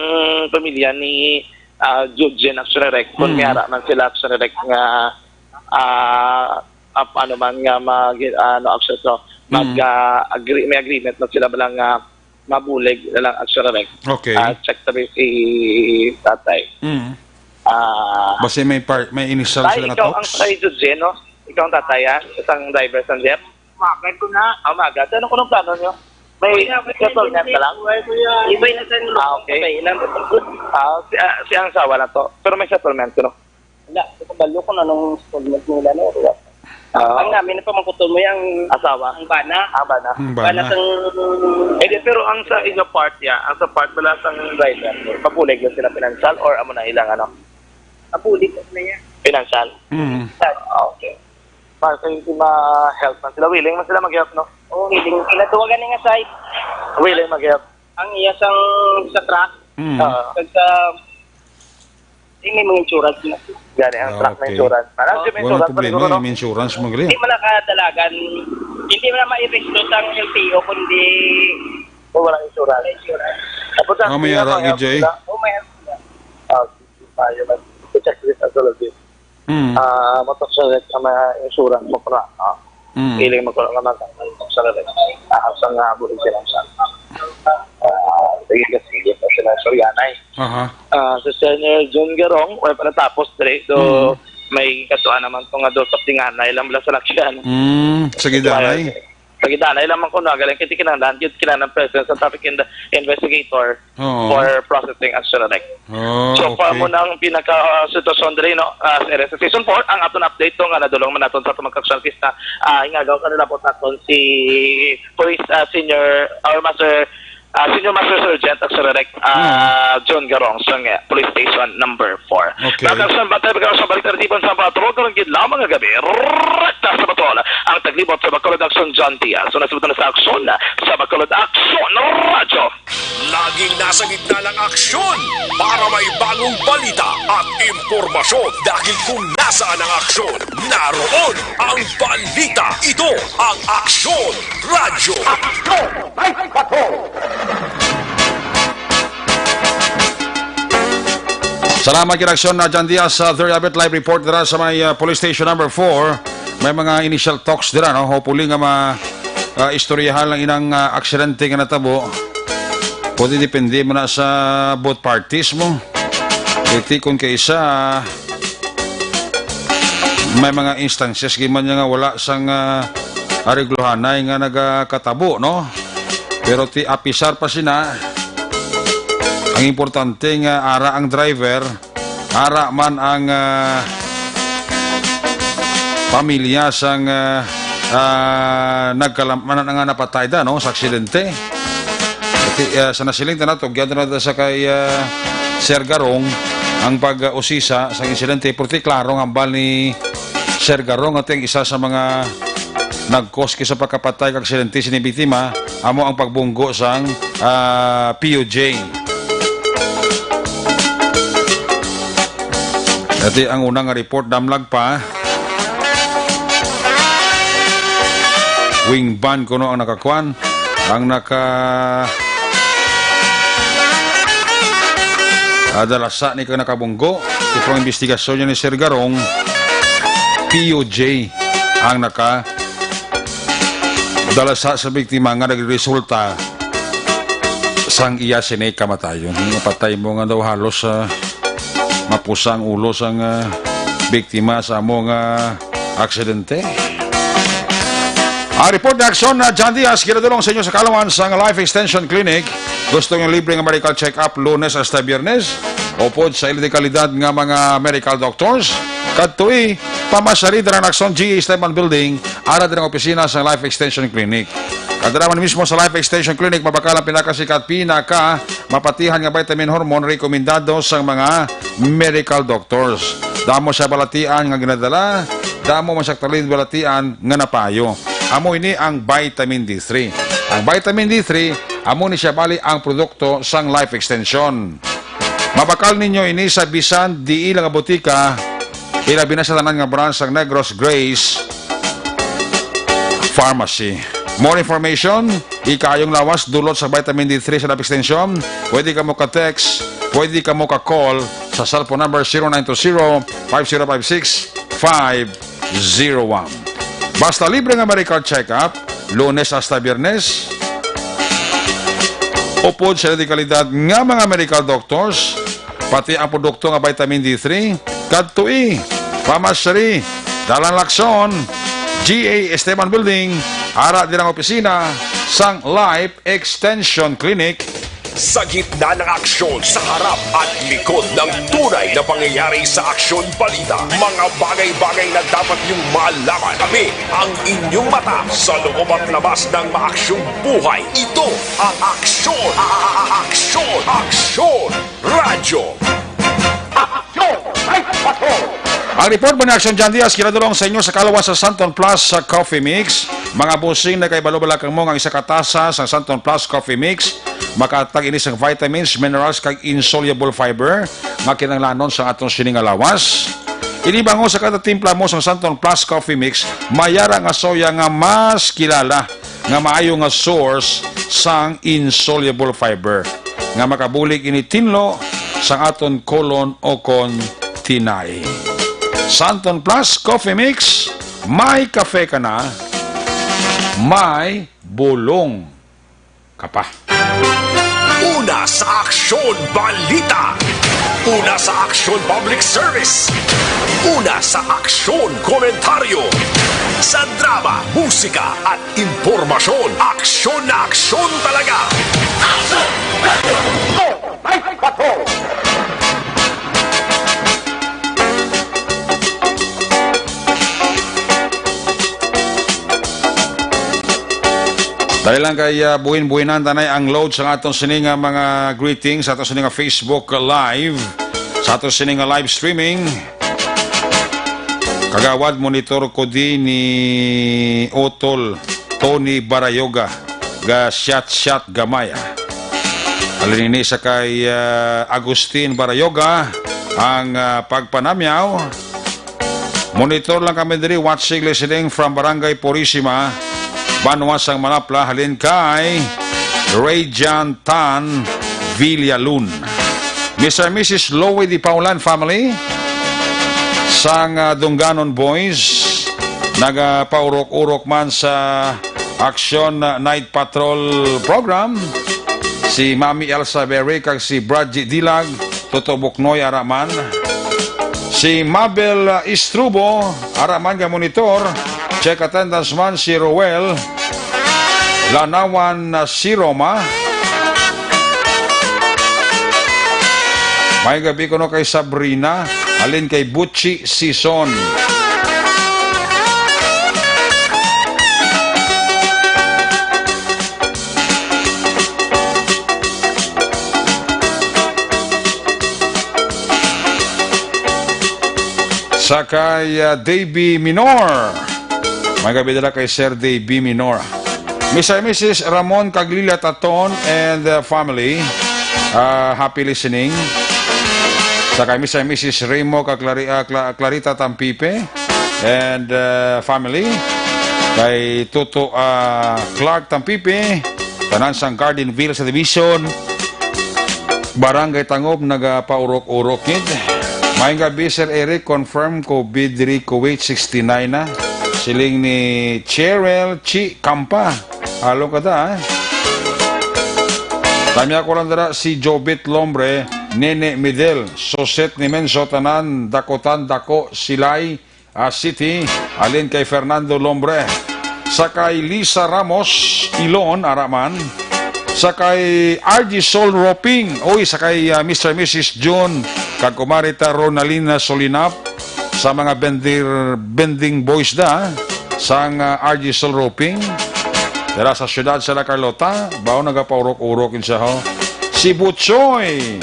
pamilya ni, ah, Jujin, actually, Rek, kung Mm. may ara man sila, actually, Rek, nga, ah, ap-, ano man nga mag-, ano, actually, so, mag, Mm. ah, agree, may agreement na sila bala nga mabulig na lang, actually, Rek. Okay. Ah, check tabi si tatay. Mm. Ah, Basta may par-, may initial Tay, sila na ikaw ang talks. Tay Jujin, no? Ikaw ang tatay, ah? Isang driver sa jeep? Magad ko na. Ah, magad. Ano, anong plano nyo? May Kuya, may settlement ka lang? Kuya, kuya. Iba na sa Ah, okay. Sabay lang. Ah, si, ah, si ang asawa na to. Pero may settlement, no? Wala. Di ko balo kung anong installment nila, no? Wala. Ah. Ang namin, pamangkuton mo yung Asawa? Ang bana. Ah, bana. Ang Bana bana. Sang Eh, di, pero ang sa inyo part, ya, ang sa part, wala sang driver, mabulig lang sila financial or amo na ilang, ano? Mabulig na niya. Financial? Mm. Ah, okay. Para sa inyo, ma-help man sila, willing man sila mag-help, no? Oo, willing. Ila tuwagan nga side. Willing mag-help. Ang iya sang sa truck, Mm. Ah. Kag sa, hindi mo insurance na. Gani ang truck na Okay. insurance. Parang si may Wala insurance pa problema, siguro, no? May insurance mo gali. Hindi mo nakadalagan, hindi mo na ma-register ang L T O kundi Kung walang insurance. Wala insurance. Tapos ang Ah, may sila, ara, mga gid, Jay. Sila. Oh, may ara sila. Ah, sige, tayo lang. I-check this as well as this. Mm. Ah, matok sa red ang mga insurance mo, kuno, ah. Mm. Feeling mo, kuno, naman, matok sa red. Ah, sa nga, bulig sila sa, ah, sige, sige, pa sila, so, yan ay. Aha. Ah, si Senior John Garong, wala pa natapos, dire, so, Mm. may katuan naman to nga doon sa tinganay lang, wala sa lakyan. Mm, sige, Kaya, danay. Sa gidanay lamang ko na, galing kiti kinahanglan, yun kinahanglan presence sa traffic in-, investigator Oo. for processing, actually, Rek. Oh, So, pa okay. mo nang pinaka, ah, sitwasyon diri, no? Ah, sa Season four, ang aton update to nga nadulong man naton sa pamagkaksyon artista, ah, ingagaw ka nila po naton si Police, ah, Senior, or Master, ah, Senior Master Sergeant, actually, Rek, ah, Oo. John Garong, sa nga, Police Station number four. Okay. Mga kaksyon, bantay, mga kaksyon, balik na rin sa patrol, karong gid lamang nga gabi, rekta sa patrol, ang taglibot sa Bacolod Aksyon, John Diaz. So, nasubutan na sa aksyon, sa Bacolod Aksyon Radyo. Laging nasa gitna ng aksyon para may bagong balita at impormasyon. Dahil kung nasaan ang aksyon, naroon ang balita. Ito ang Aksyon Radyo. Aksyon! Salamat kay Aksyon na John Diaz sa Third Habit Live Report dira sa may, uh, Police Station number four. May mga initial talks dira, no? Hopefully nga ma, uh, istoryahan lang inang, uh, aksidente nga natabo. Pwede depende mo na sa both parties mo. Iti kung kaisa, may mga instances giman niya nga wala sang, ah, ariglohanay nga nagakatabo, no? Pero ti apisar pa sina, ang importante nga ara ang driver, ara man ang, ah, pamilya sang, ah, ah, nagkalam-, man nga napatay da, no, sa aksidente. Iti, ah, sa nasiling ta nato, gyud na sa kay, ah, Sir Garong ang pag-usisa sa insidente. Purti klaro ang hambal ni Sir Garong, ati ang isa sa mga nag-cause kisa pagkapatay kag aksidente sini biktima, amo ang pagbunggo sang, ah, P U J. Ati ang unang report, damlag pa. Wing van kuno ang nakakuan, ang naka, ah, dalasa ni kang nakabunggo. Tipong investigasyon niya ni Sir Garong, P U J ang naka dalasa sa biktima nga nagresulta sang iya sini kamatayon. Napatay mo nga daw halos, ah, mapusa ang ulo sang, ah, biktima sa amo nga aksidente. Ang report ni Aksyon na John Diaz, ginadulong sa inyo sa kaalaman sang Life Extension Clinic. Gusto niyo libre nga medical check-up Lunes hasta Biyernes? Upod sa ila de kalidad nga mga medical doctors, kadtoi, pamasyari dira ang Aksyon G A Esteban Building, ara dira ang opisina sang Life Extension Clinic. Kadira man mismo sa Life Extension Clinic, mabakal ang pinakasikat, pinaka mapatihan nga vitamin hormone rekomendado sang mga medical doctors. Damo siya balatian nga ginadala, damo man siya talid balatian nga napayo. Amo ini ang vitamin D three. Ang vitamin D three, amo ni siya bali ang produkto sang Life Extension. Mabakal ninyo ini sa bisan diin lang nga botika, ilabi na sa tanan nga branch sang Negros Grace Pharmacy. More information, ikaayong lawas, dulot sa vitamin D three sa Lab Extension. Pwede kamo ka-text, pwede kamo ka-call sa cellphone number zero nine two zero, five zero five six, five zero one. Basta libre nga medical check-up, Lunes hasta Biyernes. Upod sa dekalidad nga mga medical doctors, pati ang produkto nga vitamin D three, kadtoi, Pharmacy, Dalan Lacson, G A Esteban Building, ara dira nga opisina sang Life Extension Clinic. Sa gitna ng aksyon, sa harap at likod ng tunay na pangyayari sa Aksyon Balita, mga bagay-bagay na dapat niyong malaman. Kami ang inyong mata sa loob at labas ng maaksyong buhay. Ito ang Aksyon, Aksyon, Aksyon Radyo. Aksyon! Ay, patrol! Ang report mo ni Action John Diaz, kinadulong sa inyo sa kalawas sa Santon Plus sa Coffee Mix. Mga bossing, nakahibalo bala kamo nga ang isa ka tasa sang Santon Plus Coffee Mix makahatag ini sang vitamins, minerals, kag insoluble fiber nga kinahanglanon sa aton sini nga lawas. Ini bangon sa kada timpla mo sang Santon Plus Coffee Mix, may ara nga soya nga mas kilala nga maayo nga source sang insoluble fiber nga makabulig ini tinlo sang aton kolon o kon tinai. Santon Plus Coffee Mix, may kafe ka na, may bulong ka pa. Una sa Aksyon Balita. Una sa Aksyon Public Service. Una sa Aksyon Komentaryo. Sa drama, musika, at impormasyon. Aksyon na aksyon talaga. Aksyon! Radyo! Go! Night Patrol! Dali lang kay, ah, buhin-buhinan tanay ang load sa aton sini nga mga greetings, sa aton sini nga Facebook Live, sa aton sini nga live streaming. Kagawad, monitor ko di ni Utol Tony Barayoga, ga shot-shot gamay, ah. Halin ini sa kay, ah, Agustin Barayoga ang, ah, pagpanamyaw. Monitor lang kami diri, watching, listening from Barangay Purisima, Banwa sang Manapla, halin kay Ray John Tan Villalun. Mister and Missus Lowy Di Paulan family sang, ah, Dunganon Boys, nagapaurok-urok man sa Action Night Patrol program. Si Mami Elsa Berry kag si Bradji Dilag, Toto Buknoy, ara man. Si Mabel, ah, Istrubo, ara man nga monitor. Check attendance man si Roel Lanawan, ah, si Roma. May gabi kuno kay Sabrina, halin kay Butchi Sison. Sa kay, ah, Davey Minor. May gabi dala kay Sir Davey Minor. Mister and Missus Ramon Caglila Taton and, uh, family, uh, happy listening. Sa kay Mister and Missus Remo kag Clari-, uh, Cla-, Clarita Tampipe and, uh, family. Kay Toto, uh, Clark Tampipe, tanan sang Gardenville sa Division. Barangay Tangob, nagapaurok-urok gid. Maayong gabi, Sir Eric. Confirm COVID diri Kuwait, sixty-nine na. Siling ni Cheryl Chi Campa. Alo ka da, eh. Tamya ko lang dira si Jobit Lombre, Nene Midel, Soset ni Menso, tanan, Dakotan, Dako, Silay, ah, City, halin kay Fernando Lombre. Sa kay Lisa Ramos Ilon, ara man. Sa kay R G Sol Roping, oy, sa kay, ah, Mister and Missus June, kag kumari ta Ronalina Solinap, sa mga bender-, bending boys da, sang, ah, R G Sol Roping, dira sa siyudad sa La Carlota, bao nagapaurok-urok yun siya, ho. Si Butchoy.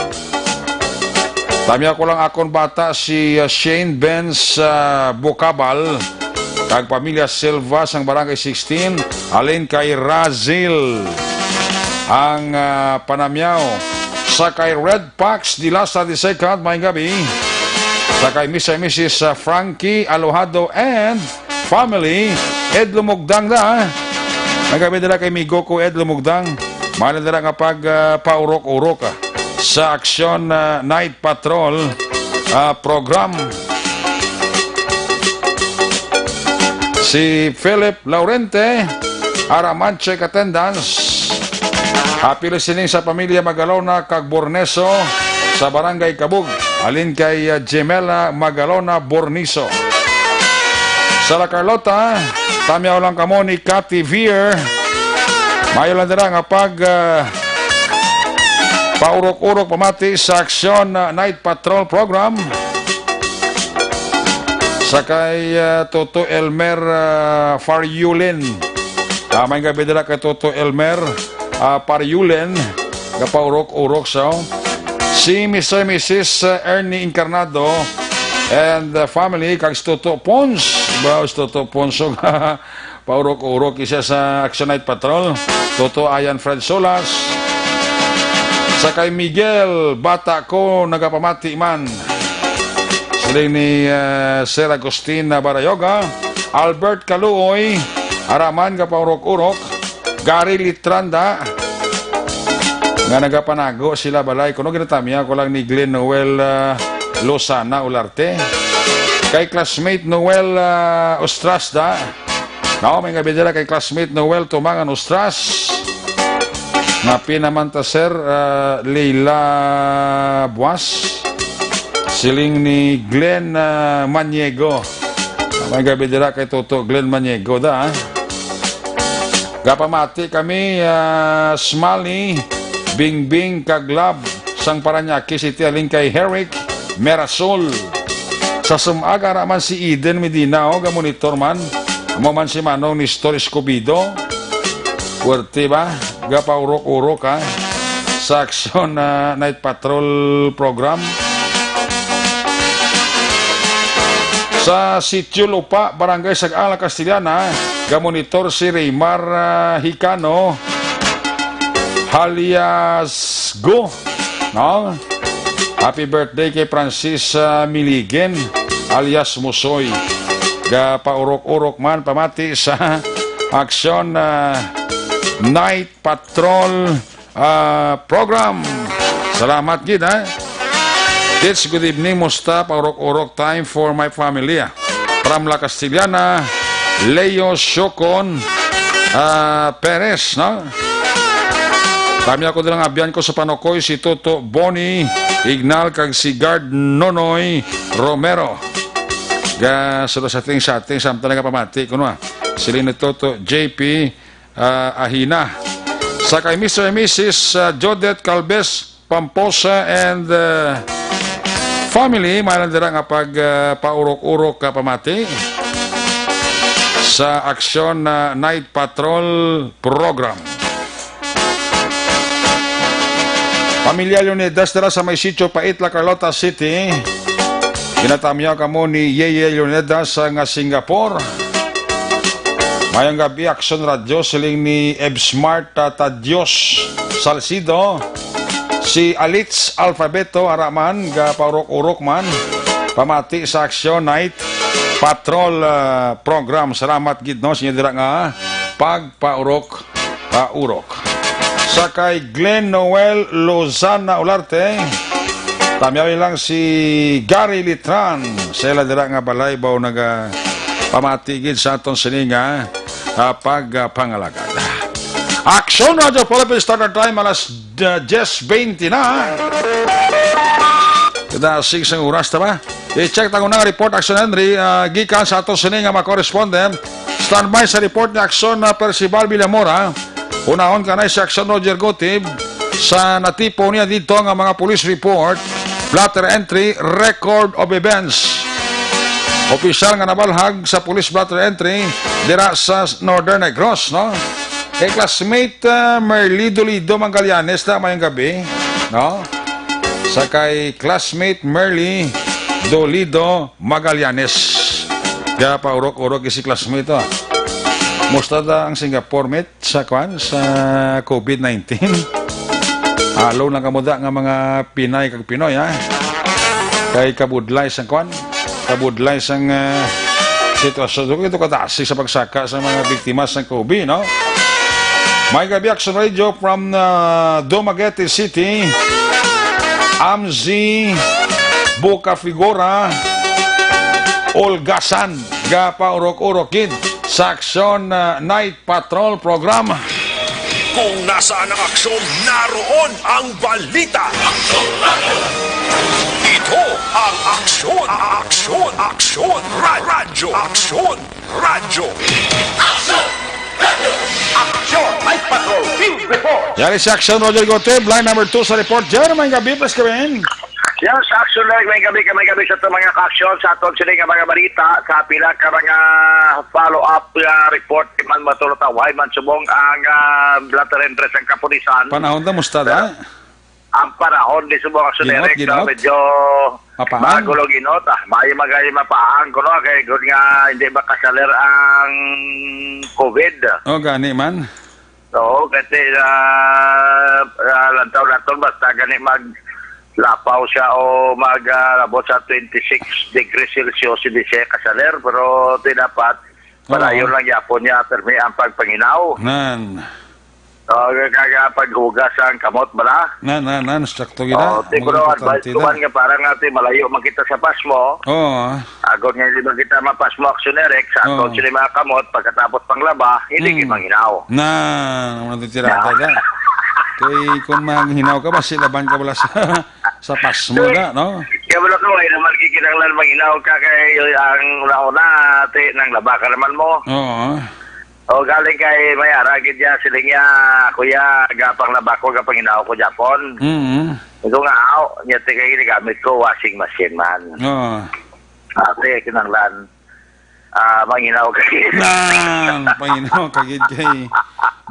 Tamya ko lang akon bata si, uh, Shane Benz, uh, Bocabal, kag pamilya Silva sang Barangay sixteen, halin kay Razil ang, uh, panamyaw. Sa kay Red Fox Dilasa the second, may gabi. Sa kay Mister and Missus, uh, Frankie Alojado and family, Ed Lumugdang na. May gabi dira kay migo ko Ed Lumugdang. Mahal dira nga pag, uh, paurok-urok, ah, sa Aksyon, uh, Night Patrol, uh, program. Si Philip Laurente, Araman, check attendance. Happy listening sa pamilya Magalona kag Borneso sa Barangay Kabug. Halin kay, uh, Gemela Magalona Borniso. Sa La Carlota, tamyaw lang kamo ni Cathy Veer. Mayo lang dira nga pag, uh, paurok-urok pamati sa Aksyon, uh, Night Patrol Program. Sa kay, uh, Toto Elmer, uh, Fariulin. Ah, may gabi dira kay Toto Elmer, ah, Pariulen, gapaurok-urok sa si Mister and Missus, uh, Ernie Encarnado and, uh, family, kag si Toto Pons. Ba, si Toto Pons, so, paurok-urok isa sa Action Night Patrol. Toto Ayan Fred Solas. Sa kay Miguel, bata ko, nagapamati man. Siling ni, uh, Sir Agustin Barayoga, Albert Kaluoy, Araman, gapaurok-urok. Gary Litranda, nga nagapanago sila balay. Kuno ginatamya ko lang ni Glenn Noel, ah, Lozana Olarte. Kay classmate Noel, ah, Ostrasda. No, may gabi dira kay classmate Noel Tumangan Ostras. Nga pinaman ta, sir, ah, Leila Buas. Siling ni Glenn, ah, Maniego. May gabi dira kay Toto Glenn Maniego da, ah. Gapamati kami, ah, Smiley, Bingbing, kag Lab, sang Parañaque City, halin kay Herrick Merasol. Sa sum-, aga ra man si Eden Medina, oh, ga-monitor man. Amo man si Manong Nestor Escobedo. Puwerte ba? Gapaurok-urok, ha? Sa Aksyon, ah, Night Patrol Program. Sa Sitio Lupa, Barangay Sag-ang, La Castellana, gamonitor si Raymar, ah, Hicano, alias Go, no? Happy birthday kay Francis, ah, Miligen, alias Musoy. Gapaurok-urok man pamati sa Aksyon, ah, Night Patrol, ah, program. Salamat gid, ha? Tits, good evening. Musta? Paurok-urok time for my family, ah. From La Castellana, Leo Siocon, ah, Perez, no? Kami ako nilang abyan ko sa Panukoy, si Toto Bonnie Ignal, kag si Guard Nonoy Romero. Ga, sila sa ating, sa ating, samtang nagapamati, kuno, ah. Sila ni Toto J P, ah, Ahina. Sa kay Mister and Missus, ah, Jodette Calves Pamposa and, ah, family, mahalan dira nga pag, ah, paurok-urok ka pamati sa Aksyon, ah, Night Patrol Program. Pamilya Leonidas dira sa may Sitio Pait, La Carlota City. Ginatamyaw kamo ni Yeye Leonidas nga Singapore. Mayong gabi, Aksyon Radyo, siling ni Ebsmart, ah, Tadios Salcido. Si Alitz Alfabeto, ara man, gapaurok-urok man. Pamati sa Aksyon Night Patrol, ah, Program. Salamat gid, no, sa inyo dira nga pagpaurok-urok. Sa kay Glenn Noel Lozana Olarte, tamyawi lang si Gary Litran. Sa ila dira nga balay, baw naga pamati gid sa aton sini nga, ah, pagpangalagad. Aksyon Radyo Philippines, start time alas, ah, diyes bente na. Kita six ang oras, ta ba? I-check ta ko na nga report, Aksyon Henry, ah, gikan sa ato sini nga mga correspondent. Standby sa report ni Aksyon na Percival Villamora. Unahon ka na si Aksyon Roger Gotib sa natipo niya dito nga mga police report, blotter entry, record of events. Opisyal nga nabalhag sa police blotter entry dira sa Northern Negros, no? Kay classmate, ah, Merly Dolido Magallanes na mayong gabi, no? Sa kay classmate Merly Dolido Magallanes. Kaya paurok-urok si classmate, oh. Musta da ang Singapore, mate, sa kwan, sa covid nineteen? Alo lang kamo da nga mga Pinay kag Pinoy, ha? Kay kabudlay sang kwan, kabudlay sang, ah, sitwasyon. Ito kadasig sa pagsaka sa mga biktima sang COVID, no? May gabi, Action Radio from, ah, Dumaguete City. Amzi Bucafigura Olgasan, gapaurok-urok gid sa Action, ah, Night Patrol Program. Kung nasaan ang aksyon, naroon ang balita. Ito ang Aksyon, Aksyon, Aksyon, Ra- Radyo, Aksyon, Radyo. Aksyon, Night Patrol, Field Report. Yari si Action, Roger Goteb, line number two sa report. Jer, may gabi, please, Kevin. Yes, Action Live, may gabi ka, may gabi sa ato mga ka-aksyon, sa aton sini nga mga balita, sa pila ka mga follow-up nga report, man matulot away, man subong ang, ah, blotter interest ang kapulisan. Panahon na, musta da? Ang panahon di subong, Action Ginot, Eric, ginot? Medyo Mapaang? Magulo ginot, ah. May magay mapaang ko, no? Kay good nga hindi makasaler ang COVID. Oh, gani man. Oo, kasi, ah, ah, lantaw-lantaw, basta gani maglapaw siya o mag, ah, abot sa twenty-six degrees Celsius, hindi siya kasaler, pero di dapat, palayo Oo. lang yapon niya, permi ang pagpanginaw. Nan. O, kag, ah, paghugas ang kamot, bala? Nan, nan, nan, sakto gid, ah. O, di ko Mga na advice importante ko na. man nga parang ate, malayo man kita sa pasmo. Oo. Agon nga hindi man kita mapasmo, Action Eric, sa aton Oo. sila mga kamot, pagkatapos panglaba, hindi Mm. gid manginaw. Na, ano ang tirada Na. ka? Kay kung manghinaw ka, basi laban ka wala sa, sa pasmo na, no? Kaya wala ka, wala naman kikinahanglan manginaw ka kay ang una-una, ate, nang laba ka naman mo. Oo. O, galing kay may ara gid ya, siling ya, "Kuya, gapang laba ko, gapang hinaw ko, Japon." Mm. Ito nga, aw, niya, te, kay ginagamit ko, washing machine man. Oo. Ate, kinanglan. Ah, manginaw ka. Nan, panginaw ka gid kay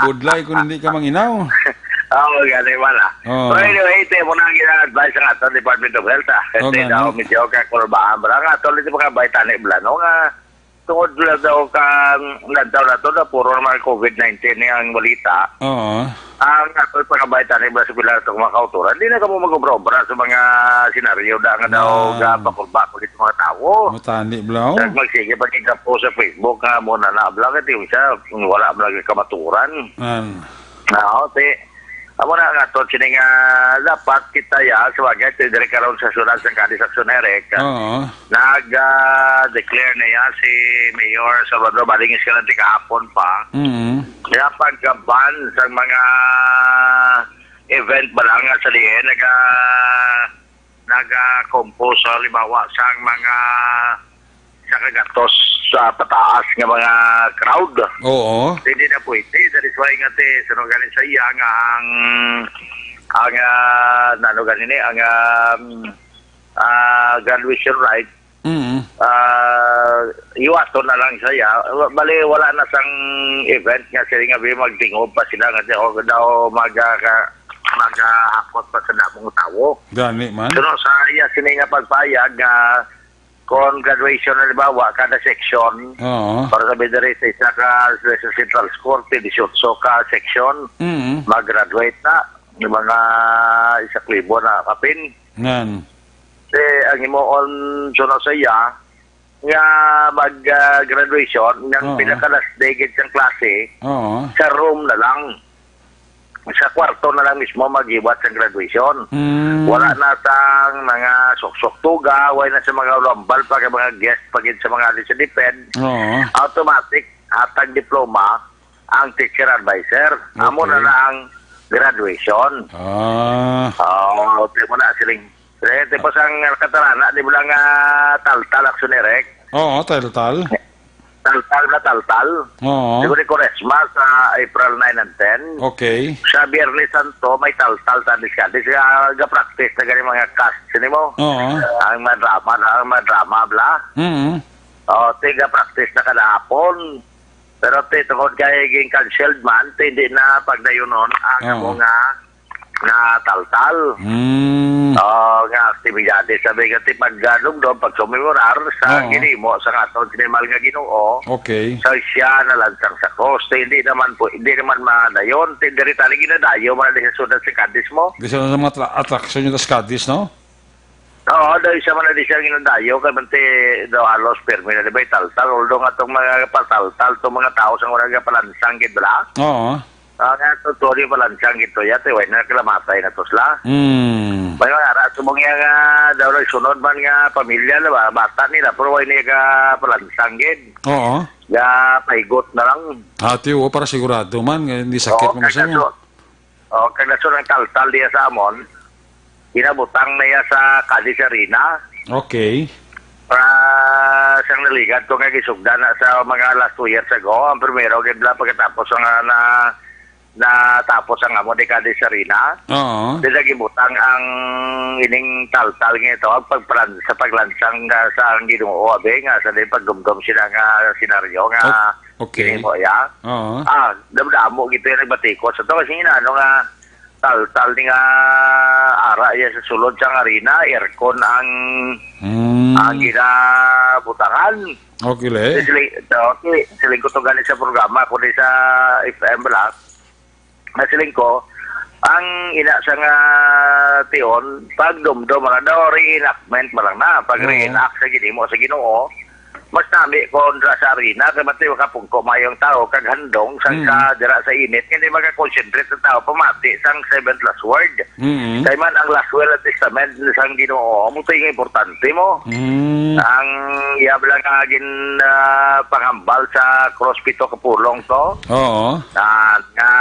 budlay kung hindi ka manginaw. Oo, gani man, ah. Oo. So, anyway, ito mo na ang gina-advise sa aton Department of Health, ah. Kasi Oo, gani. daw, medyo kakurbahan. Bala nga, aton, ito mga baytani, bala, no, nga, tungod lang daw ka, lantaw na to, na puro naman COVID nineteen ni ang balita. Oo. Ang aton, mga baytani, bala, sa pila itong mga kauturan, di na kamo mag-obra-obra sa mga senaryo na nga daw, Ah. ga, pakurba ko dito mga tao. Matani, bala, oh. Kag magsige pa kita po sa Facebook nga mo na na, bala, kay yung siya, wala mo lagi kamaturan. An. Nao, ti, amo na nga to, sini nga dapat kita ya, sa bagay, ti, diri karon sa syudad sa Cadiz, Action Eric, Oo. nag, ah, declare na ya si Mayor Salvador Balingis ka lang ti kahapon pa. Mm. Kaya pagkaban sa mga event ba lang nga sa diin, naga, naga-compose, halimbawa, sa mga sa kagatos sa pataas nga mga crowd. Oo. Hindi na pwede. That is why nga, te, sa nung galing sa iya nga ang, ang, ah, nano ganin eh, ang, um, ah, graduation rite, Mm. ah, iwato na lang sa iya. Wa-, bali, wala na sang event nga sila nga bi-, magtingob pa sila nga di ako daw mag, ah, ka-, mag, ah, hakot pa sa damong tawo. Gani man. Pero sa iya sini nga pagpayag nga kon graduation, halimbawa, kada section, Oo. para sa bidari sa isa ka, sa Central School, ti, dieciocho ka section, Mm. mag-graduate na, yung mga isa ka libo na kapin. Ngan. Ti, ang himuon, suno sa iya, nga mag, ah, graduation, nga Oo. pinaka last day gid sang klase, Oo. sa room na lang. Sa kwarto na lang mismo maghiwat sa graduation. Mm. Wala na sang mga suksok tuga, wala na sa mga ulambal pa kay mga guest pa gid sa mga ali sa DepEd. Oo. Automatic, hatag diploma ang teacher advisor. Amo na Okay. na ang graduation. Ah. Oo, di mo na siling. Di, di pa sang katarana, di mo lang, ah, taltal, Action Eric. Oo, taltal. Taltal na taltal. Oo. Siguro ni Kuresma sa April nine and ten. Okay. Sa Biyernes Santo, may taltal sa diskarte. Siya ga-practice na gani mga cast, sini mo? Oo. Ang mga drama na, ang mga drama, bla. Mm. O, ti, ga-practice na kada hapon. Pero ti, tungod kay ging-canceled man, ti, hindi na pagdayunon ang Oo. amo nga nga taltal. Mm. Oh, nga aktibidades sa mga ti pagdumdom, pagsumemorar sa Oh. ginimo sa aton sinimal nga Ginoo. Okay. Sa siya nalansang sa krus. Ti hindi naman po, hindi naman madayon. Ti diri tali ginadayo man di sa siyudad sa Cadiz mo. Di sa mga tra- atraksyon yung sa Cadiz, no? Oo, daw isa man na di siya ginadayo kay man ti daw halos pirmi na di ba italtal, although nga tong mga pataltal tong mga tao sa wala nga palansang gid bala. Oo. Ah, nga to to di palansang gid to ya, ti way na kalamatay na to sila. Mm. May mga ara sumong iya nga daw nagsunod man nga pamilya na ba, bata nila, pero way niya ka palansang gid. Oo. Nga paigot na lang. Ati, oo, para sigurado man, nga hindi sakit Oo, man kaya siya. so, oh, kaya so nang taltal diya sa amon, ginabutang na iya sa Cadiz Arena. Okay. Para siyang naligad ko nga gisugdan na sa mga last two years ago. Ang primero, gid lang pagkatapos ang, ah, na, natapos ang amo ni Cadiz Arena. Oo. Sila gibutang ang ining taltal nga ito, ang pagplan-, sa paglansang nga sa ang Ginoo, abi, nga sa din pagdumdom sila nga senaryo nga Okay. Ginimo, ya. Oo. Ah, damdamo gito yung nagbatikos. Ito kasi nga, ano nga, tal-tal ni nga ara ya sa sulod sang arena, aircon ang, Mm. ang ginabutangan. Okay, le. Siling, okay, siling ko to gani sa programa, kundi sa F M bala. Nasiling ko, ang ina sa nga tion, pagdumdom na daw, reenactment man lang na. Pag Oo. reenact sa ginimo sa Ginoo, mas nami kontra sa arena, kay matay makapungko mayo ang tao, kag handong sang Mm. sa dira sa init, hindi makakonsentrate ang tao, pamati sang seventh last word. Mm. Kay man ang last will and testament sang Ginoo, amo to yung importante mo. Mm. Ang iya bala nga gin, ah, panghambal sa cross pito ka pulong to. Oo. Na, nga,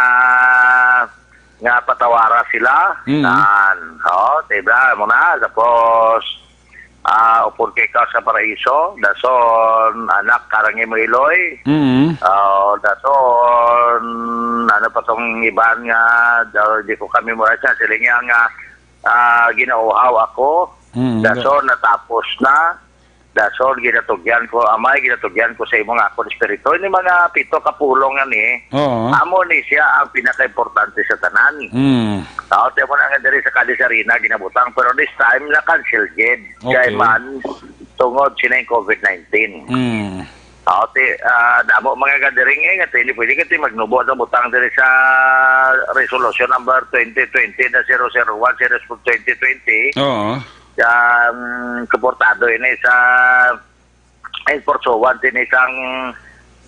nga patawara sila. Mm. Nan, oh, diba? Mo na, tapos, ah, upod kay ka sa paraiso, dason, anak, karang imo iloy. Mm. Oh, dason, ano pa tong iban nga, daw, di ko kami mura siya, sila niya nga, ah, ginauhaw ako. Mm, Dason, natapos na. Dason, ginatugyan ko, Amay, ginatugyan ko sa imo nga akon espiritu. Ini mga pito ka pulong nga ni, Oo. amo ni siya ang pinakaimportante sa tanan. Mm. Tao, tiyan mo na nga diri sa Cadiz Arena, ginabutang. Pero this time, na-cancel gid. Okay. Kay man, tungod sina yung covid nineteen. Mm. Tao, ti, ah, damo mga gathering eh, nga ti, hindi pwede ka ti magnubo sa butang diri sa resolution number twenty twenty na zero zero one, zero twenty twenty. Oo. Um, suportado ini sa enforsowan din isang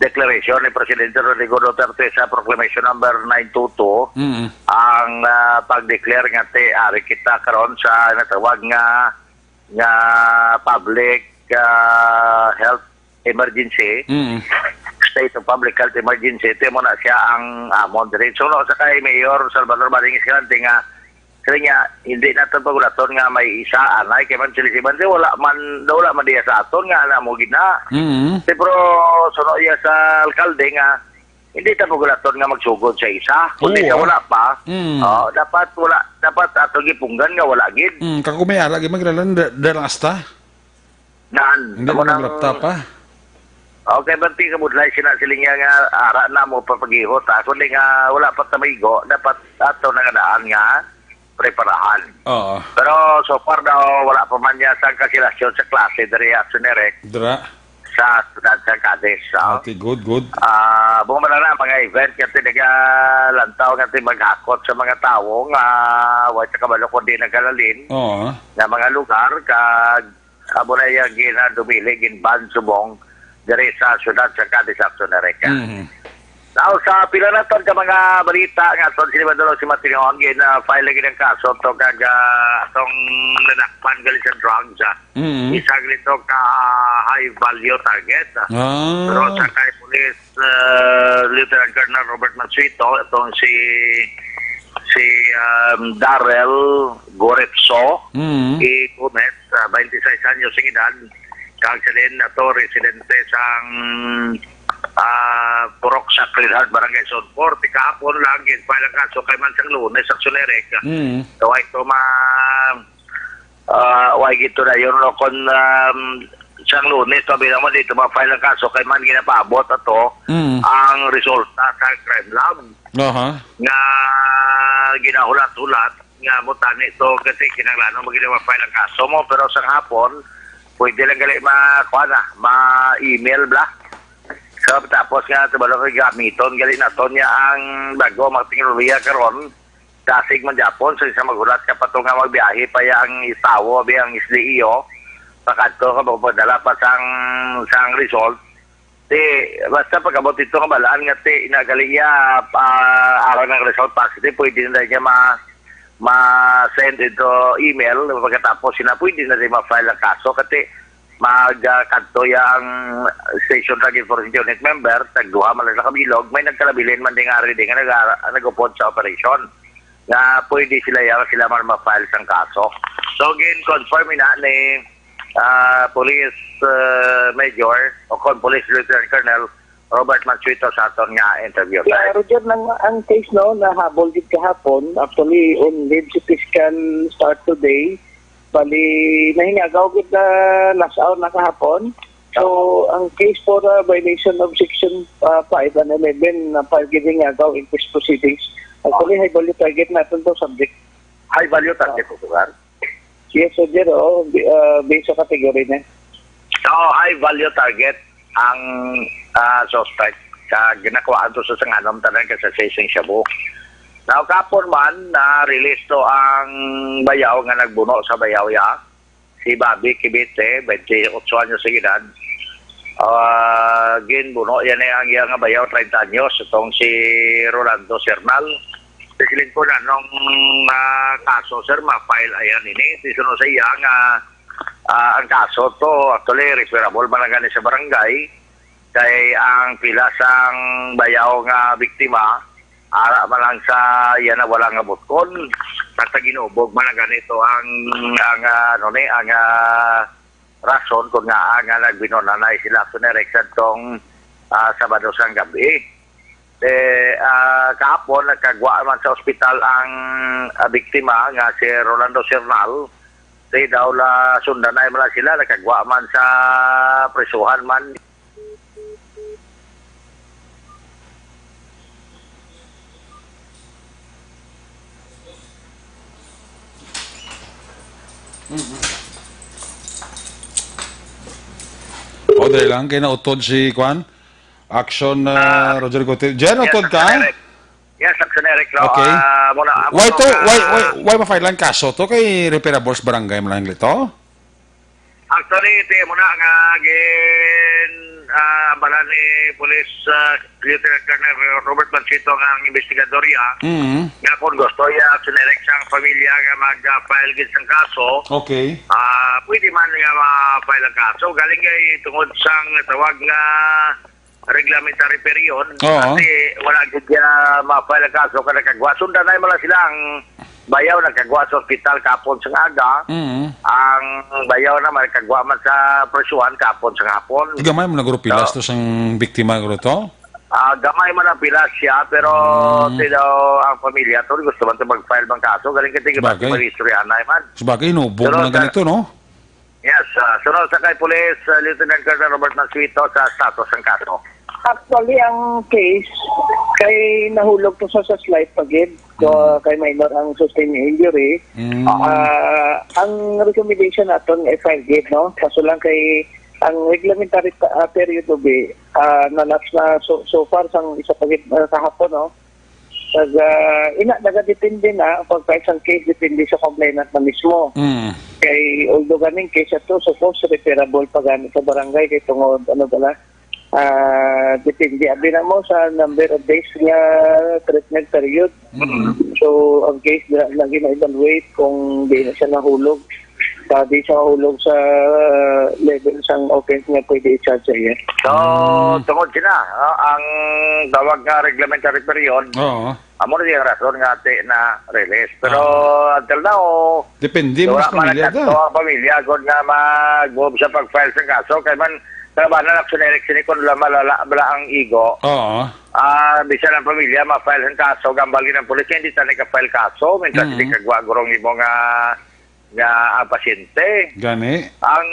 declaration ni Presidente Rodrigo Duterte sa Proclamation Number nine two two, Mm. ang, ah, pag-declare nga ti ari kita karon sa natawag nga, nga public, ah, health emergency, Mm. state of public health emergency, ito mo na siya ang amon diri. So, no, sa kay Mayor Salvador Baring Escalante nga, kaya niya, hindi natin pagulaton nga may isa, anay, kay man sila si Bante, wala man, wala man diya sa aton nga, ana mo gina. Mm. Pero, suno iya sa alkalde nga, hindi ta pagulaton nga magsugod sa isa. Kundi Oo, sa ah. wala pa, Mm. oh, dapat wala, dapat ato gipunggan nga wala gid. Mm, kag kung may ara, gid, maglalan, da-, dalang asta. Naan, Hindi amo na nang laptop, ah. Okay, banti ka budlay sila sila niya nga ara na mo papagihot. Ako ni nga wala pa tamigo, dapat ato na nga daan nga preparahan. Oo. Pero so far daw, wala pa man niya sang kanselacion sa klase diri at Sunirek Dra. sa siyudad sa Cadiz. Ah. Ati, good, good. Ah, buong man na mga event nga ti nagalantaw nga ti maghakot sa mga tawo nga way sa kabalo kundi nagalalin Oo. nga mga lugar kag amo na iya ginadumili, ginban subong diri sa siyudad sa Cadiz, Action America. Mhm. Now, sa pila na ton ka mga balita nga aton sini Bandolo si Matingon, gin-file lagi ng kaso to kag ah, atong nadakpan gali sa drugs. Ah. Mhm. Isa gali to ka high value target. Ah. Ah. Pero sa kay Police ah, Lieutenant Colonel Robert Mansueto, itong si si um, Darrell Gorepso Mm. i Gomez, ah, twenty-six anyos ang edad. Kag siya din ato residente sang ah, Purok Sacred Heart, Barangay Zone four. Ti kahapon lang, gin-file ang kaso kay man sang Lunes, Action Eric. Mm. So, ay ito ma, ah, way gito na yun, no? Kung um, sang Lunes, sabi naman dito, ma-file ang kaso kay man ginapaabot ato Mm. ang resulta sa crime lab. Aha. Nga nga ginahulat-hulat nga mo tani to, kasi kinahanglan mo gid ma-file ang kaso mo, pero sa hapon pwede lang gali ma, kuha na, ma-email bla. So, tapos nga, tubalo, gamiton gali naton niya ang bago mga teknolohiya karon. Dasig man gyapon sa isa maghulat ka pa to nga magbiyahe pa ya ang istawo, abi, ang S D E O, pakadto nga magpadala pa sang, sang result. Ti, basta pag-abot dito nga balaan nga ti, inagali iya, ah, aron ang result positive, pwede na niya ma-, ma-send into email. Pagkatapos sina, pwede na rin ma-file ang kaso. Kati, mag, ah, kadto yang Station Drug Enforcement Unit member, tagduha man lang sa kabilog, may nagkalabilin man din nga ari din nga nag-, nag-upod sa operation. Nga pwede sila, ya sila man ma-file sang kaso. So, gin-confirm ina ni, ah, Police, ah, Major o kon Police Lieutenant Colonel Robert Mansueto sa aton nga interview. Yeah, Roger, nang ang case, no, nahabol gid kahapon. Actually, on leave si fiscal start today. Bali, nahingaw gid na last hour na kahapon. So, ang case for, uh, violation of section, uh, five and eleven, na file gid hingaw in case proceedings. Actually, high value target natin to subject. High value target, sir. Yes, sir, oh, bi-, ah, based sa category niya. So, high value target ang, ah, suspect sa ginakuhaan to sa sanganom tanan ka sa sising shabu. Now, kapon man, na-release to ang bayaw nga nagbuno sa bayaw ya, si Bobby Kibite, twenty-eight anyos sa edad. Ah, ginbuno yan eh ang iya nga bayaw, treinta anyos, itong si Rolando Sernal. Siling ko na nung, ah, kaso, sir, ma-file ayan ini. Sisunod sa iya nga, ah, ang kaso to, actually, referable man lang gani sa barangay. Kay ang pila sang bayaw nga biktima, ara man lang sa iya na wala nga butkon. At sa ginubog man lang ganito ang, ang, ah, ano ni, ang, ah, rason kung nga, nga nagbinunanay sila. So, nireksan tong, ah, Sabado sang gabi. Eh, ah, kahapon, nagkagwa man sa ospital ang, ah, biktima nga si Rolando Sernal. Di daw la sundanay man lang sila, nagkagwa man sa prisuhan man. O, dali lang, kay nautod si, kwan, Action, ah, Ah, Roger Gutierrez. Jen, yes, utod ka? Action Eric. Yes, Action Eric, no? Okay. Ah, muna, Why muna to? nga Why, why, why ma-file ang kaso to? Kay referable sa barangay man lang ito? Actually, ito yung muna nga gin, ah, ambala ni Police, ah, Lieutenant Colonel Robert Mansito nga ang investigador ya. Mm. Nga kung gusto ya, Action Eric, sang pamilya nga mag-file gid sang kaso, Okay. ah, pwede man nga ma-file ang kaso. Galing kay tungod sang tawag nga reglementary period. Oo. Kasi wala gid siya ma-file ang kaso kay nakagwa. Sundanay man lang sila ang bayaw, nakagwa sa ospital kapon sa aga. Mm. Ang bayaw naman, nakagwa man sa presyuhan kapon sa hapon. Gamay man naguro pilas So, to sang biktima, guro to? Ah, gamay man ang pilas siya, pero Mm. sila ang pamilya to, gusto man to mag-file bang kaso. Galing kay tigibati Sabagay. Mag-istoryahanay man. Sabagay, inubog Pero man ang sa ganito, no? Yes, ah, sunod sa kay Police, ah, Lieutenant Colonel Robert Mansueto sa status sang kaso. Actually, ang case kay nahulog to sa, sa slight pa gid. So, Mm. kay minor ang sustained injury. Mm. Ah, ang recommendation naton ay file gid, no? Kaso lang kay ang reglementary pa-, ah, period to be, ah, nalapse na so, so far sang isa pa gid, ah, kahapon, no? Kag, ah, ina, nagadepende na ang pagka-file sang case, depende sa complainant na mismo. Mm. Kay, although ganing case ato, suppose referable pa gani sa barangay kay tungod, ano bala, ah, depende. Abi na mo sa number of days nga treatment period. Mm. So, ang case na, na gina-evaluate kung di na siya nahulog. Sa di siya mahulog sa level sang offense nga pwede i-charge sa iya. So, Mm. tungod sina, ah, ang tawag nga reglementary period, Oo. amo na yung rason nga ati na release. Pero Oo. until now, Depende mo wala sa man pamilya nagkadto da. ang pamilya kung nga mag-move sa pag-file sa kaso. Kaya man, trabaho na Action Eric sini kung la-, malala bala ang igo. Oo. Ah, bisan ang pamilya, ma-file ang kaso, gambal gid ang pulis, hindi ta nagka-file kaso, minsan Mm. hindi kagwa gurong imo nga nga ang pasyente. Gani? Ang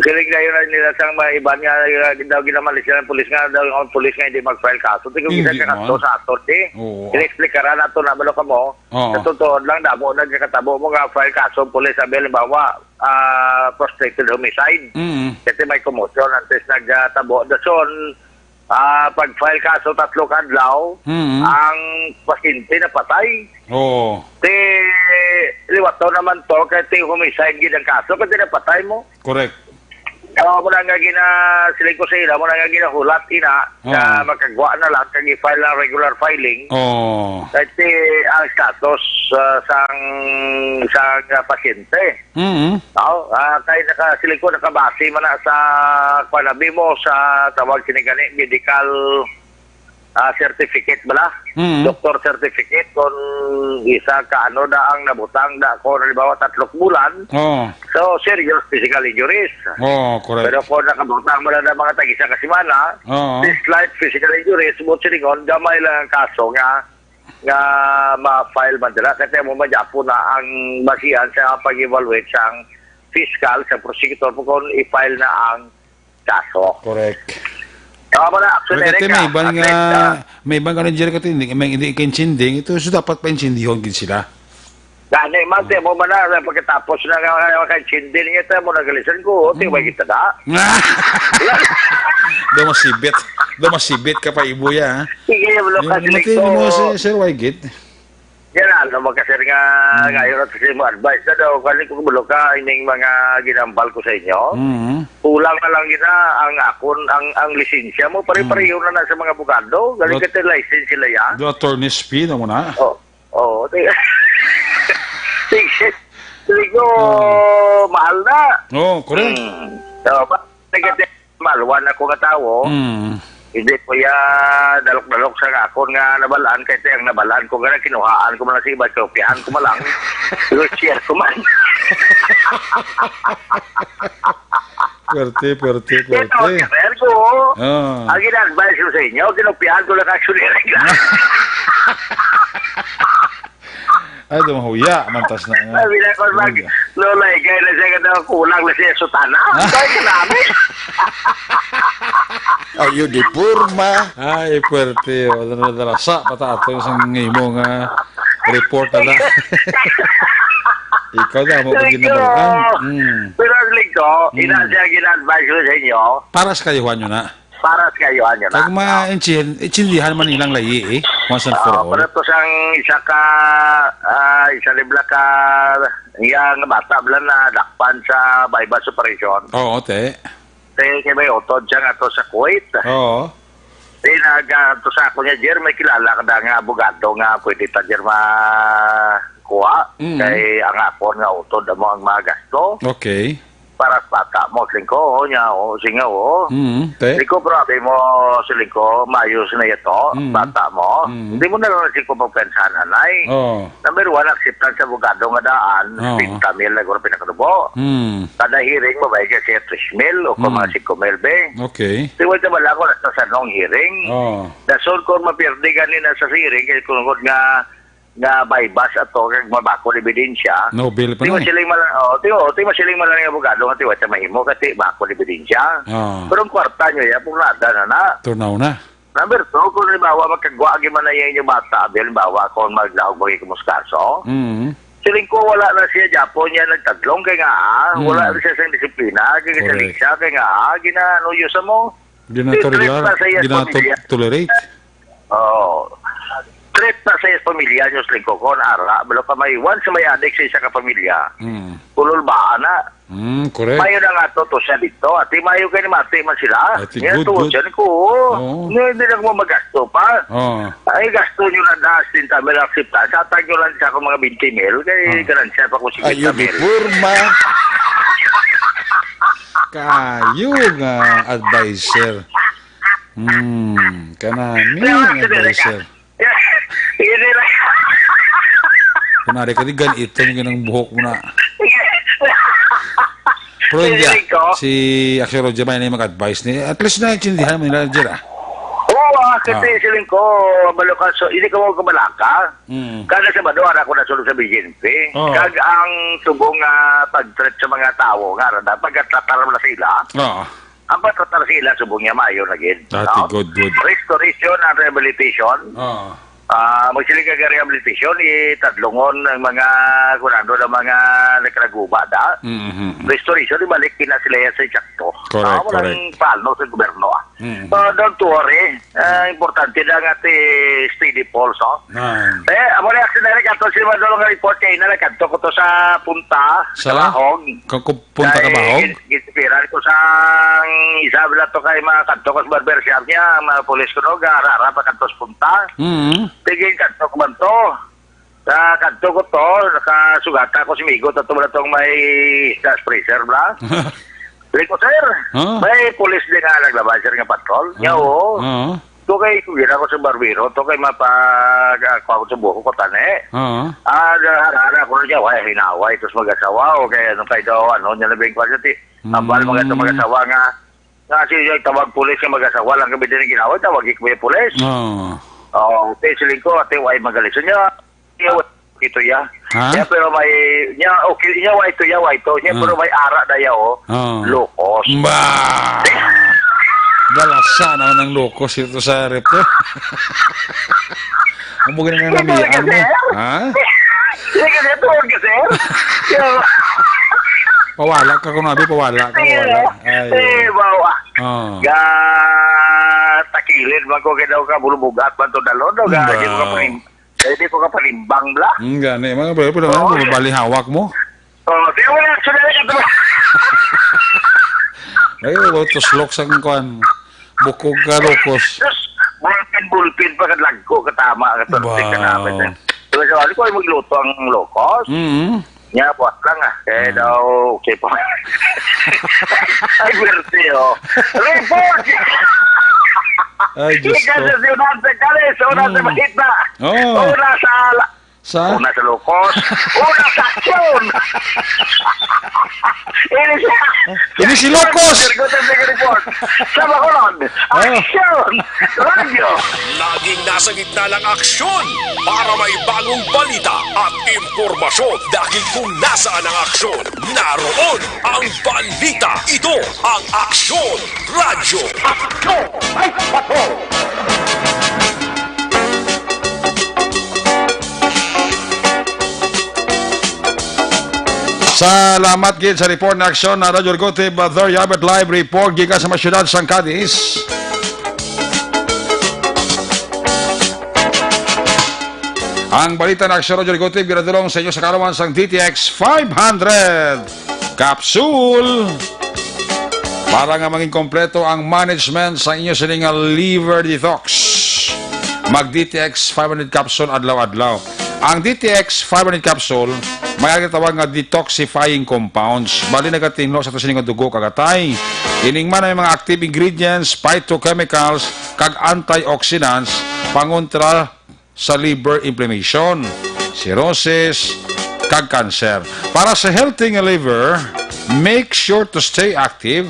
siling dayon na nila sang mga iban nga, nga daw ginamalis sila ng pulis nga daw ang pulis nga hindi mag-file kaso. Tingog Hindi isa ka man. Kaso sa ato, di? Oo. Inexplikaran nato na, balo ka mo. Oo. Sa totoo lang, damo na nagkatabo mo nga file kaso ang pulis. Sabi, halimbawa, ah, frustrated homicide. Mm. Kasi may commotion antes nagtabo. Dason, ah, pag-file kaso tatlo ka adlaw, Mm. ang pasyente napatay. Oo. Ti, liwat daw naman to, kay ti homicide gid ang kaso, kay ti napatay mo. Correct. Oh, mo na nga gina, siling ko sa ila, mo na nga ginahulat ina, nga Oo. makagwa na lang, kag i-file ang regular filing. Oo. Kay ti, ang status, ah, sang, sang, ah, pasyente. Mm. Oo, ah, kay naka, siling ko, nakabase man na sa, kuwan, abi mo, sa tawag sini gani, medical, ah, certificate bala? Mm. Doctor certificate, kung isa ka ano na ang nabutang na, kung halimbawa, tatlong bulan, Oo. so, serious physical injuries. Oo, correct. Pero kung nakabutang mo na ng mga tag-isa ka semana, Oo. this light physical injuries, mo silingon, gamay lang ang kaso nga nga ma-file man dira. Kasi mo man gihapon na ang basihan sa pag-evaluate sang fiscal, sa prosecutor, kung i-file na ang kaso. Correct. Tama na, actually, Correct, Eric, may ah, iban at nga, least, ah, may iban nga rin dyan katinding, may hindi kaintinding, ito, so dapat paintindihon gid sila. Gani, man, mo man na, pagkatapos na nga, nga, nga, kaintindi niya, ito, mo nagalisan ko, oh, tiway kita na. Do masibit. Do masibit ka pa, Ibuya, ha? Sige, bro, Yung kasi mati ko, mo si Sir Wygit. Yan, ano, magkasir nga, Hmm. ngayon at sa mo advice na daw, kasi kung bulo ka, ining mga ginambal ko sa inyo, Hmm. kulang na lang gina ang akon, ang, ang lisensya mo, pare-pareho Hmm. na na sa mga abogado, galing But ka license sila, ya. The attorney's fee na mo na. Oh, oh, ti-, sige, sige, Hmm. mahal na. Oh, correct. Hmm. So, pa-, Malwan ako nga tawo. Mm. Hindi ko ya dalok-dalok sa akon nga nabalaan, kay ang nabalaan ko nga kinuhaan ko man lang sa iba, kinupihan ko man lang. Pero share ko man. Pwerte, pwerte, Ito, pwerte. Share ko. Ah. Ang gina-advise ko sa inyo, kinupihan ko lang actually. Ay, dumahuya, mantas na nga. Sabi na ko, mag-, Huya. Lola, ikay na siya, kada kulang na siya, sutana. Ah. Ay, grabe. Oh, uniforma. Ay, puwerte, oh. Ano na, darasa, pata ato yung sang imo nga report na lang. Ikaw na, mo Sabi ko, ginabalaan. Mm. Pero ang lingko, Mm. ina siya gina-advise ko sa inyo. Para sa kayuhan nyo na. Para sa kayo, ano na. Kag ma-, intin-, intindihan man nilang layi, eh, once and for Ah, all. Pero to sang isa ka, ah, isa libla ka, iya nga bata, bala na dakpan sa buy-bust operation. Oo, te. Te, kay may utod siya nga to sa Kuwait. Oo. Te, nag-, ah, to sa ako niya, Jer, may kilala ka na nga abogado nga pwede ta, Jer, makuha. Mm. Kay ang akon nga utod, amo ang mga gasto. Okay. Para sa bata mo, siling ko, oh, niya, oh, singaw, oh. Mm, te. Di ko, pero abi mo, siling ko, maayos na ito, Mm. bata mo. Mm. Hindi mo na lang siling ko pagpensahan, anay. Oh. Number one, acceptance sa abogado nga daan, Oo. fifty mil na guro pinakanubo. Mm. Kada hearing mo, ba, siya three mil o kung Mm. mga singko mil, be. Okay. Di mo ito malago na sa sanong hearing. Oh. Dason kung mapirdi gani na sa hearing, kaya kung nga nga buy-bust ato kag mabakod ebidensya. No bail pa Di na eh. masiling man lang, oh, di, oh, di masiling man lang ang abogado nga tiwa sa mahimo kasi bakod ebidensya. Ah. Pero ang kwarta nyo, ya, purada na na. Turnaw na. Number two, kung halimbawa magkagwa, agi man na yung inyong bata, abi, halimbawa, kung maglaog mo yung kaso, Mm. siling ko, wala na siya, Japon niya, nagtadlong kay nga, ah, Mm. wala na siya sa disiplina, kay Correct. Siya, kay nga, ah, ginaano yun sa mo. Gina-tolerar, Threat na sa iya gina-to-, pamilya. Tolerate. Oo. Threat na sa iya pamilya, News Lingkokon, ara, balo ka may once may adik sa isa ka pamilya. Mm. Kulol ba, ana? Mm, correct. Mayo na nga to, to siya dito. Ati mayo kay ni mati man sila. Ati Yan good, to, good. Siya ko. Oo. Hindi, hindi na mo magasto pa. Oo. Ay, gasto nyo lang na, sinta mil aksepta. Sa tag nyo lang sa akong mga twenty mil, kay Ah. ganansya pa ko Ay, singkwenta mil. Uniforma. Kayo nga adviser. Hmm, kanami Pero ang kasi adviser. Hindi na. Kunwari ka, di ganiton yung ginang buhok mo na. Pero hindi, Hindi ko. Si Axel Roger, may na yung mag-advise ni. At least naintindihan mo nila, Roger, ah. Oo, ah, Kasi Ah. siling ko, Balokan, so, hindi ko mo kabalaka. Mm. Kada Sabado, ara ko nasulod sa B J N P. Oh. Kag ang subong nga pag-treat sa mga tawo nga, ara na, pagkatratar na sila. Oo. Ang pagtratar sila, subong niya, maayo na gid. Ah, No? ti good, good. Restoration and rehabilitation. Oo. Ah, magsiling ka nga rehabilitation, itadlongon ang mga, kunano, ang mga nagkalaguba da. Mm-hmm. Restoration, ibalik kina sila yan sa eksakto. Correct, Ah, walang correct. plano sa gobyerno, ah. Mm-hmm. So, don't worry. Ah, importante na nga ti steady pulse, oh. Ah. Eh, amo na, actually, nagkadto si Madulong nga report kay na nagkadto ko to sa punta, Sa? sa Bahog. Ka-, ku-, punta ka Kay Bahog? gin-, ginsipiran ko sa isa, wala to kay mga kadto ko sa barber shop niya, mga pulis ko, no, ga-, ara-ara pa kadto sa punta. Mm. Tigin kadto ko man to. Sa kadto ko to, nakasugata ko si Migo, to, to, wala tong may isda sa freezer, bla. Sabi ko, "Sir, Ah. may pulis din nga naglabay, sir, nga patrol." Niya, Ah. "Oo." Ah. To kay, kung gina ko sa barbero, to kay mapag-, ah, kuha ko sa buhok ko, tani. Ah. Ah, harara ko niya, "Why, hinaway, tos mag-asawa, o kay ano, kay daw, ano, niya na ba yung kwan, ti-, abal, mga ito, Mm. mag-asawa nga, nga si, yung tawag pulis nga mag-asawa lang kami din ang ginawa, tawag ko yung pulis." Ah. Oo, kay siling ko, ate, why, magalis niya. Niya, wa ito ya. Ha? Niya, pero may, niya, okay, niya, wa ito ya, wa ito. Niya, Ah. pero may ara na ya, oh. Ah. Locos. Ba! Dalasa naman ang locos ito sa rep, eh. Ang mga na Ito namian ka, mo. sir? Ha? Hindi ka, sir. Tuwag ka, sir. Yo. Pawala ka kung nabi, pawala ka, Sige, pawala. Ay. eh, bawa. Oh. Ga, takilid man ko kay daw ka, bulubugat man to dalon, no? Ga, Ba. di ko ka panim-, eh, di ko ka panimbang, bla. Hmm, gani. Mga pre, pero Oo. ano, balihawak mo? Oh, di mo na, sunod ka to. Ay, oh, tuslok sa kong kuan. Bukog ka, locos. Sus, bulpin, bulpin pa, kadlagko, katama, katorte, Wow. kanapit, eh. So, so, ano ko, ay magluto ang locos? Mm. Nya, buhat lang, ah. Kaya Mm. daw, okay pa. Ay, birthday, oh. Report! Ay, Diyos Ika ko. sa Siunan sa Kalis, una sa Mm. Mahita, Oo. una sa la-, Sa? una sa Locos, una sa Aksyon! Ini siya! Ini si Locos! Sir Guten, Sir Report. Sa Bacolod, Oh. Aksyon! Radyo! Laging nasa gitna ng aksyon para may bagong balita at impormasyon. Dahil kung nasaan ang aksyon, naroon ang balita. Ito ang Aksyon Radyo. Aksyon! Ay, patrol! Salamat gid sa report na aksyon na Radyo Gote Bathor Yabet Live Report gikan sa mga syudad sang Cadiz. Ang balita na aksyon, Radyo Gote, ginadulong sa inyo sa kaalaman sang D T X five hundred Capsule. Para nga maging kompleto ang management sa inyo sini nga liver detox, mag D T X five hundred capsule adlaw-adlaw. Ang D T X five hundred capsule may ginatawag nga detoxifying compounds. Bali, nagatinlo sa ato sini nga dugo kag atay. Ining man may mga active ingredients, phytochemicals, kag antioxidants pangontra sa liver inflammation, cirrhosis, kag cancer. Para sa healthy nga liver, make sure to stay active,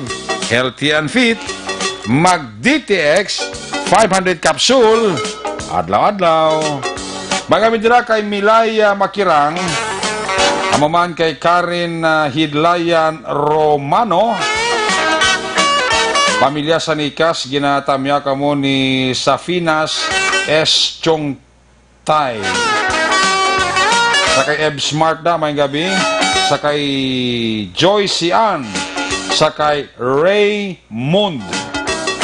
healthy and fit. Mag D T X five hundred capsule adlaw-adlaw. Mga midira kay Milaya Makirang, amo man kay Karen, ah, Hidlayan Romano, pamilya sa Nikas, ginatamya kamo ni Safinas S. Chong Tay. Sa kay Eb Smart na, may gabi. Sa kay Joyce Ann. Sa kay Raymond.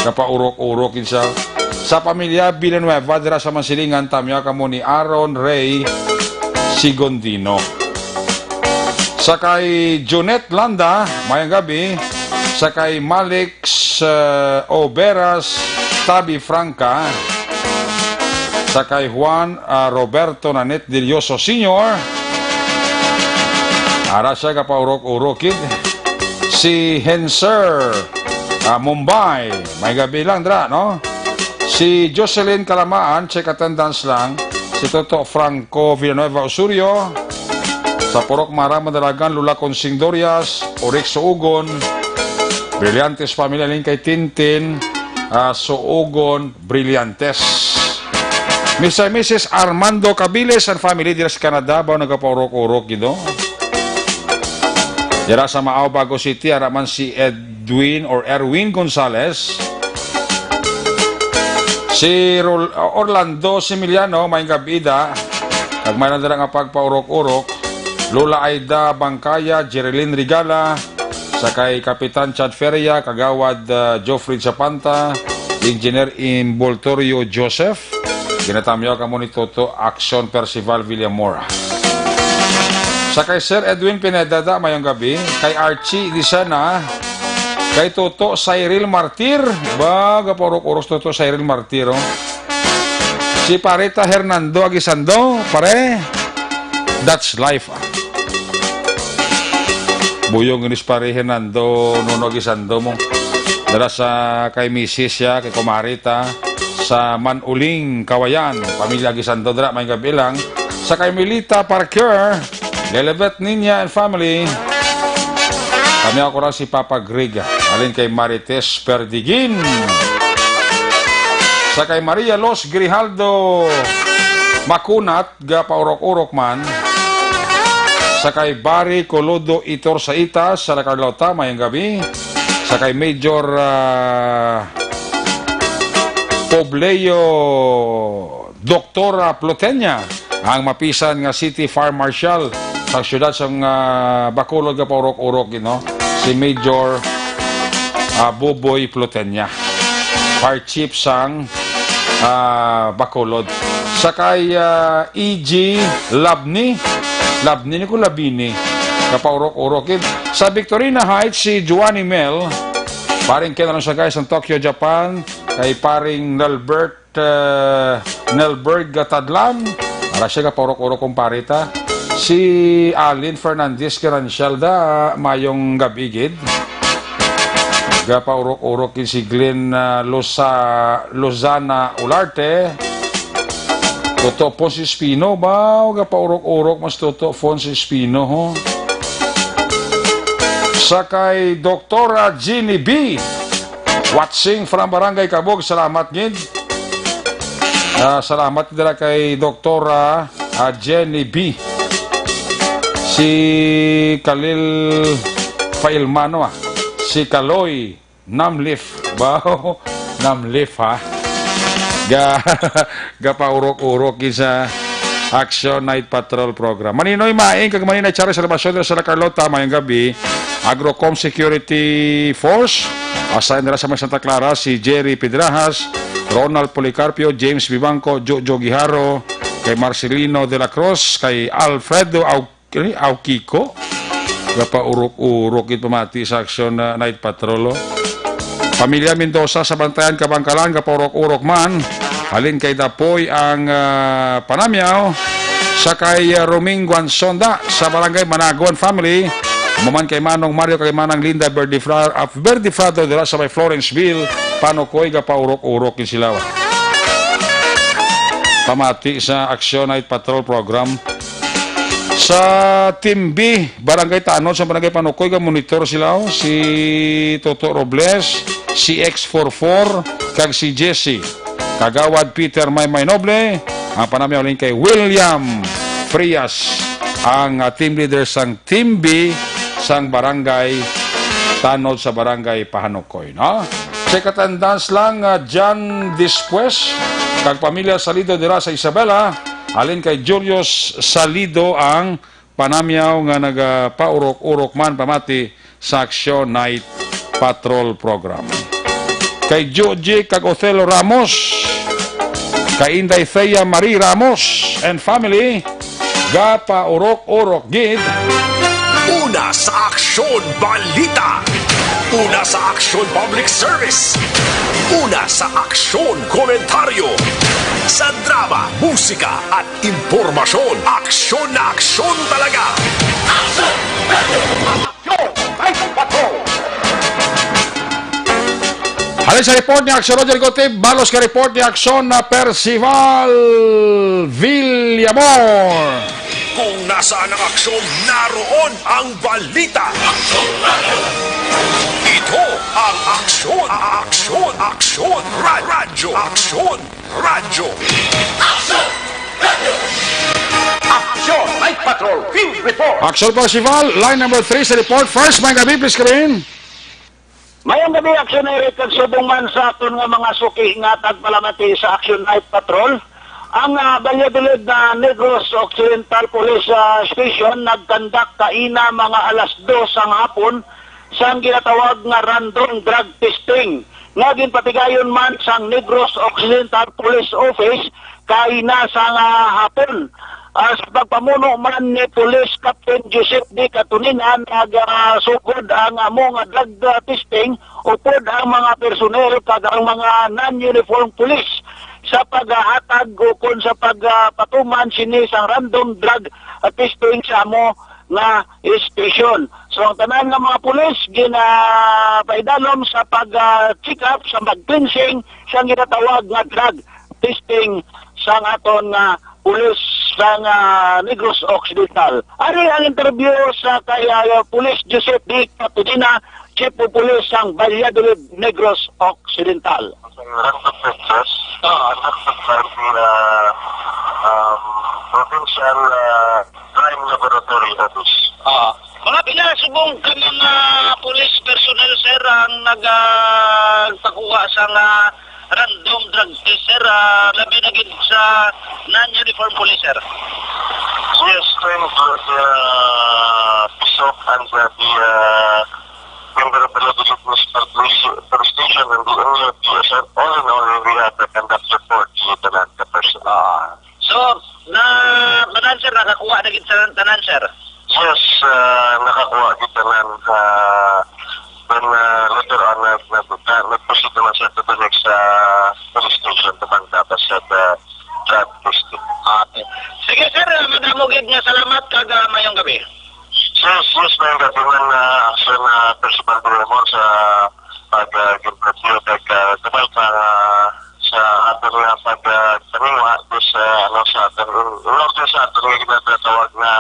Kapaurok-urok yun siya. Sa pamilya Villanueva, dira sa Mansilingan, tamya kamo ni Aaron Ray Sigondino. Sa kay Junette Landa, mayang gabi. Sa kay Malix, uh, Oberas, Tabi Franca. Sa kay Juan, uh, Roberto Nanit Dilioso Senior. Ara siya kapaurok-urok, kid. Si Henser, uh, Mumbai. May gabi lang, dra, no? Si Jocelyn Kalamaan, check attendance lang. Si Toto Franco Villanueva Osorio. Sa Purok Mara, Madalagan, Lola Consing Dorias, Orix Suugon, Brillantes family, alin kay Tintin, ah, Suogon Brillantes. Mister and Missus Armando Cabiles and family dira sa Canada, ba nagapaurok-urok gid, no? Dira sa Maao, Bago City, ara man si Edwin or Erwin Gonzales. Si Rol-, Orlando Similiano, maayong gab-i da. Kag may lang dira nga pagpaurok-urok. Lola Aida Bangkaya, Jerilyn Rigala, sa kay Kapitan Chad Feria, Kagawad, ah, Geoffrey Zapanta, Engineer Imboltorio Joseph, ginatamyaw kamo ni Toto Action Percival Villamora. Sa kay Sir Edwin Pineda da, maayong gab-i, kay Archie Lisana, kay Toto Cyril Martir, ba, gapaurok-urok Toto Cyril Martir, oh. Si Parita Hernando Aguisando, pare, that's life, ah. Buyong inis pare Hernando, Nuno Aguisando mo. Dala sa kay misis siya, kay kumari ta, sa Manuling, Kawayan. Pamilya Aguisando dala, may gabi lang. Sa kay Milita Parker, Lelebet Niña and family. Kami ako lang si Papa Greg, alin kay Marites Perdigin. Sa kay Maria Los Grijaldo Makunat, gapaurok-urok man. Sa kay Barry Colodo Itor Saita, sa La Carlota, mayang gabi. Sa kay Major, ah, Pobleo, Doktora Plotenia, ang mapisan nga City Fire Marshal sa siyudad sang, ah, Bacolod, gapaurok-urok, you know, si Major, ah, Boboy Plotenia, Fire Chief sang, ah, Bacolod. Sa kay, ah, E G Labni, Labni ni ko Labini, gapaurok-urok, eh. Sa Victorina Heights, si Giovanni Mel, paring Ken Alonso, guys, ang Tokyo, Japan, kay paring Nalbert, eh, Nelberg Gatadlan. Ara siya, gapaurok-urok, kumpare ta. Si Alin Fernandez Garancial da, mayong gabi gid. Gapaurok-urok gid si Glenn, ah, Losa-, Lozana Olarte. Toto Fons Espino, ba? Gapaurok-urok mas Toto Fons Espino, ho. Sa kay Doktora Jeannie B. Watching from Barangay Kabog, salamat gid. Ah, salamat dira kay Doktora, ah, Jenny B. Si Khalil Pailmano, ah. Si Kaloy Namlif. Wow, Namlif, ha? Ga-, gapaurok-urok gid sa Action Night Patrol Program. Maninoy Maing kag Maninoy Charis Salvacion dira sa La Carlota, mayong gabi. Agrocom Security Force, assign nila sa may Santa Clara, si Jerry Pedrajas, Ronald Policarpio, James Vivanco, Jojo Guijaro, kay Marcelino de la Cruz, kay Alfredo Au-, kini, Aukiko. Gapaurok-urok gid pamati sa Action, ah, Night Patrol, oh. Pamilya Mendoza sa Bantayan, Kabangkalan, gapaurok-urok man. Halin kay Dapoy ang, ah, panamyaw. Sa kay, ah, Roming Guansonda sa Barangay Managuan family. Maman kay Manong Mario kay Manang Linda Verdifra-, ah, Verdifrado dira sa may Florenceville, Panukoy, gapaurok-urok gid sila. Pamati sa Action Night Patrol Program. Sa Timbi, Barangay Tanod, sa Barangay Panukoy, ga-monitor sila, oh. Si Toto Robles, si X four four, kag si Jesse. Kagawad Peter Maymay Noble, ang panamyaw halin kay William Frias, ang, ah, team leader sang Timbi sang Barangay Tanod sa Barangay Panukoy, no? Check attendance lang, ah, John Dispues, kag pamilya Salido dira sa Isabela, halin kay Julius Salido ang panamyaw nga nagapaurok-urok man pamati sa Action Night Patrol Program. Kay Joji kag Othelio Ramos, kay Inday Thea Marie Ramos and family, gapaurok-urok gid. Una sa Aksyon Balita. Una sa Aksyon Public Service. Una sa Aksyon Komentaryo. Sa drama, musika, at impormasyon. Aksyon na aksyon talaga. Aksyon! Aksyon! Ay, patrol! Halin sa report ni Aksyon Roger Gotib, balos ka report ni Aksyon na Percival Villamor. Kung nas Saan ang aksyon? Naroon ang balita. Ito ang Aksyon, Aksyon, Aksyon, Ra- Radyo, Aksyon, Radyo. Aksyon Night Patrol Field Report. Aksyon Percival, line number three sa report. First, may gabi, please come in. Mayong gabi, Aksyon Eric, kag subong man sa aton nga mga suki nga tagpalamati sa Aksyon Night Patrol. Ang, ah, Valladolid na Negros Occidental Police, ah, Station nagkandak kaina mga alas dos sang hapon sang ginatawag nga random drug testing nga ginpatigayon man sang Negros Occidental Police Office kaina sang, ah, hapon. Ah, sa pagpamuno man ni Police Captain Joseph D. Catonina, nagasugod ang amo nga drug, ah, testing upod ang mga personnel kag ang mga non-uniform police sa paghatag ukon sa pagpatuman sini sang random drug, ah, testing sa amo nga station. So, ang tanan nga mga pulis ginapaidalom sa pag, ah, check up sa mag-cleansing sa ginatawag nga drug testing sa aton nga pulis sa, ah, Negros Occidental. Ari ang interview sa kay, ah, Pulis Joseph D. Catonina, Chief of Police sang Valladolid, Negros Occidental. Ang random pictures, ah, conducted by the, ah, um, Provincial, ah, Crime Laboratory Office. Ah, mga pila subong ka mga police personnel, sir, ang nagpakuha sa nga random drug test, sir, ah, labi na gid sa non-uniform police, sir? Yes, twenty, uh, Pisok and, uh, the, uh, member of the Lodilog Municipal Police, Police Station and the N L P S R. All in all, we have the conduct report, Lieutenant, the person. Ah. So, na, tanan, sir, nakakuha na gid sa tanan, sir? Yes, uh, nakakuha gid tanan, uh, then, uh, later on, uh, nag-, uh, nag-proceed naman siya to the next, uh, police station, to Bangkabas, at, uh, drug testing. Ah, okay. Sige, sir, uh, madamo gid nga salamat kag, uh, mayong gabi. Yes, yes, mayong gabi man, uh, Aksyon, uh, Percival Villamor, sa pag, uh, ginpatyo kag, uh, kabal pa, uh, sa aton nga pag, uh, paningwa, sa, ano, sa aton, in order sa aton nga ginatawag na,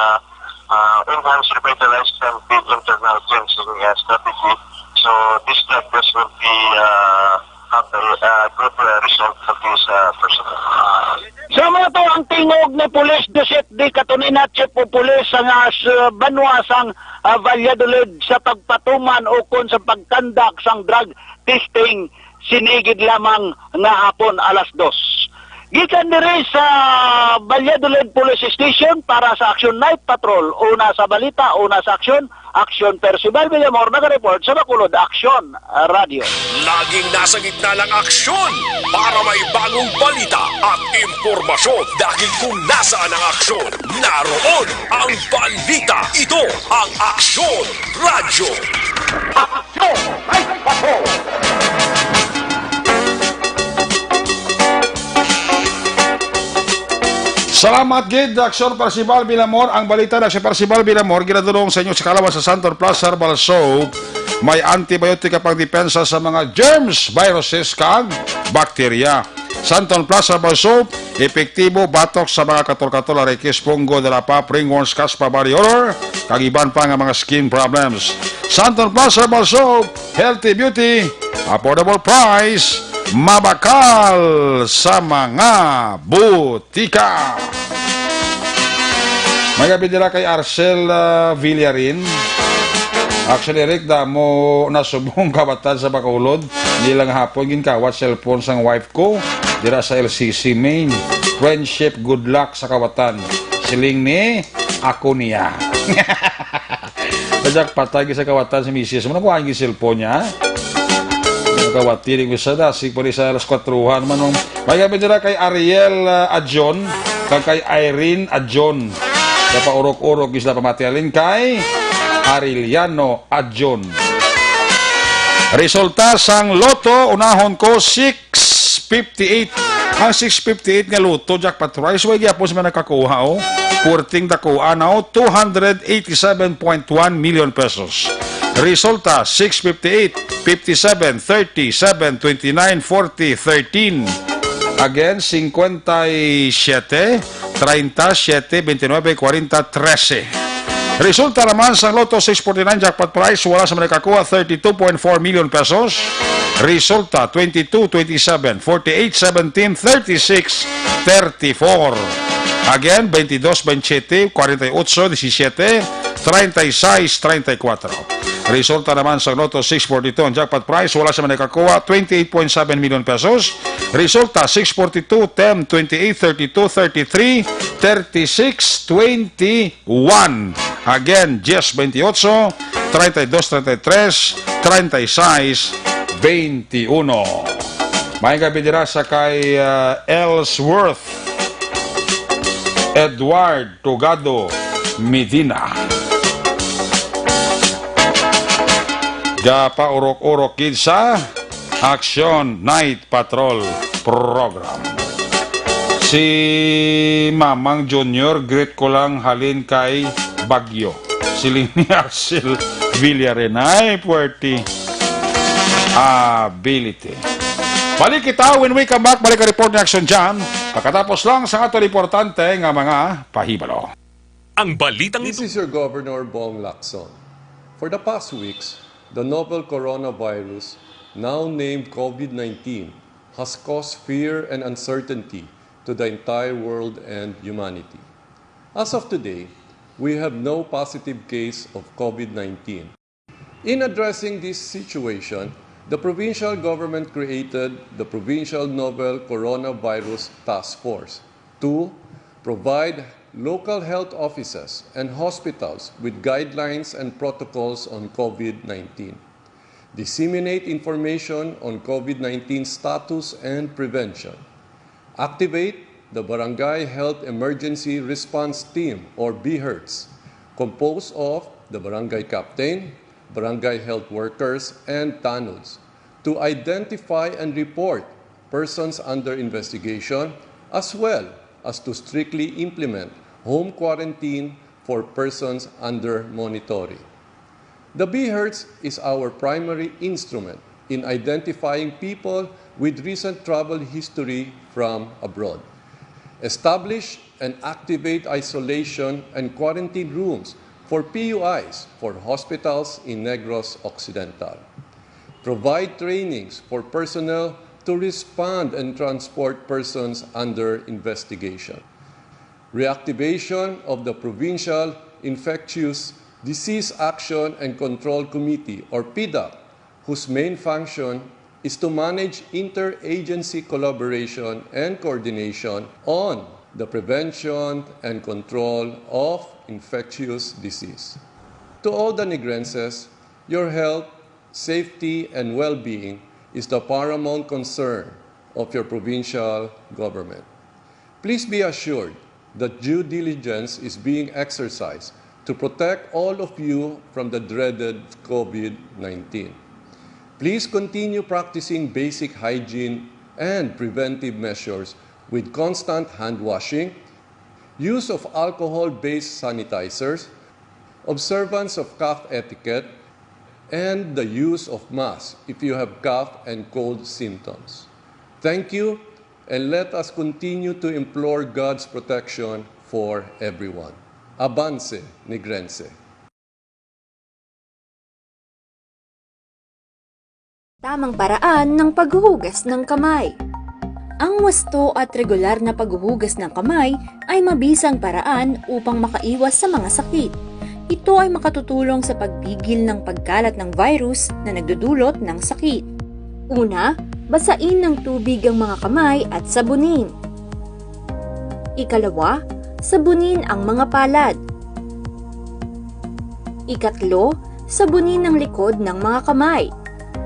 uh, enhanced, revitalized, and build internal cleansing, uh, strategy. So, this drug test will be, uh, have a, uh, good, uh, result for this, uh, person. So, mao to ang tingog ni Police Joseph D. Catonina, Chief of Police sa nga s-, banwa sang, ah, Valladolid sa pagpatuman ukon sa pagkandak sang drug testing sini gid lamang nga hapon alas dos. Gikan diri sa Valladolid Police Station para sa Action Night Patrol, una sa balita, una sa aksyon, Aksyon Percival Villamor nagareport sa Bacolod Aksyon Radio. Laging nasa gitna ng aksyon para may bagong balita at impormasyon. Dahil kung nasaan ang aksyon, naroon ang balita. Ito ang Aksyon Radio. Aksyon Night Patrol. Salamat gid, Aksyon Percival Villamor. Ang balita na si Percival Villamor, ginadulong sa inyo sa kalawan sa Santon Plus Herbal Soap. May antibiotic nga pangdepensa sa mga germs, viruses, kag bakterya. Santon Plus Herbal Soap, epektibo batok sa mga katol-katol, arikis, punggo, dalapap, ringworms, caspa, body odor, kag iban pa nga mga skin problems. Santon Plus Herbal Soap, healthy beauty, affordable price, mabakal sa mga butika. May gabi dira kay Arcel, ah, Villarin. Actually, Eric, damo na subong kawatan sa Bacolod. Nilang hapon, ginkawat cellphone sang wife ko dira sa L C C main. Friendship, good luck sa kawatan. Siling ni, ako niya. Najak patay sa kawatan si misis mo. Nakuha ang cellphone niya. Kawati, di ko sa dasig pa rin sa alas kwatruhan man, no? May gabi dira kay Ariel, ah, Adjon, kag kay Irene Adjon. Napaurok-urok, isla pamati alin kay Ariliano Adjon. Resulta sang Lotto, unahon ko, six fifty-eight. Ang six fifty-eight nga Lotto jackpot prize, way gyapon sa mga nakakuha, oh. Purting dakuan na, oh, two hundred eighty-seven point one million pesos. Resulta, six fifty-eight, fifty-seven, thirty-seven, twenty-nine, forty, thirteen. Again, cincuenta y siete, treinta, siete, veintinueve, cuarenta, trece. Resulta naman sang Lotto six forty-nine jackpot prize, wala sa man nakakuha, thirty-two point four million pesos. Resulta, twenty-two, twenty-seven, forty-eight, seventeen, thirty-six, thirty-four. Again, twenty-dos, twenty-siete, forty-eight, seventeen, treinta y seis, treinta y cuatro. Resulta naman sa Lotto six forty-two, ang jackpot prize, wala sa man nakakuha, twenty-eight point seven million pesos. Resulta, six forty-two, ten, twenty-eight, thirty-two, thirty-three, thirty-six, twenty-one. Again, dies, veintiocho, treinta y dos, treinta y tres, treinta y seis, veintiuno. May gabi dira sa kay, ah, Ellsworth Edward Tugado Medina. Gapaurok-urok gid sa Action Night Patrol Program. Si Mamang Junior, greet ko lang halin kay Baguio. Siling ni Arcel Villarin. Ay, puwerte. Ability. Balik kita when we come back. Balik ang report ni Action John. Pagkatapos lang sa aton importante nga mga pahibalo. Ang balitang This ito. Is your Governor Bong Lacson. For the past weeks, the novel coronavirus, now named COVID nineteen, has caused fear and uncertainty to the entire world and humanity. As of today, we have no positive case of COVID nineteen. In addressing this situation, the provincial government created the Provincial Novel Coronavirus Task Force to provide local health offices and hospitals with guidelines and protocols on COVID nineteen, disseminate information on COVID nineteen status and prevention, activate the Barangay Health Emergency Response Team, or BHERTs, composed of the barangay captain, barangay health workers, and tanods, to identify and report persons under investigation, as well as to strictly implement home quarantine for persons under monitoring. The BHERTs is our primary instrument in identifying people with recent travel history from abroad. Establish and activate isolation and quarantine rooms for PUIs for hospitals in Negros Occidental. Provide trainings for personnel to respond and transport persons under investigation. Reactivation of the Provincial Infectious Disease Action and Control Committee, or PDAC, whose main function is to manage interagency collaboration and coordination on the prevention and control of infectious disease. To all the Negrenses, your health, safety, and well-being is the paramount concern of your provincial government. Please be assured that due diligence is being exercised to protect all of you from the dreaded COVID nineteen. Please continue practicing basic hygiene and preventive measures with constant hand washing, use of alcohol-based sanitizers, observance of cough etiquette, and the use of masks if you have cough and cold symptoms. Thank you, and let us continue to implore God's protection for everyone. Avance, Negrense. Tamang paraan ng paghuhugas ng kamay. Ang wasto at regular na paghuhugas ng kamay ay mabisang paraan upang makaiwas sa mga sakit. Ito ay makatutulong sa pagpigil ng pagkalat ng virus na nagdudulot ng sakit. Una, basain ng tubig ang mga kamay at sabunin. Ikalawa, sabunin ang mga palad. Ikatlo, sabunin ang likod ng mga kamay.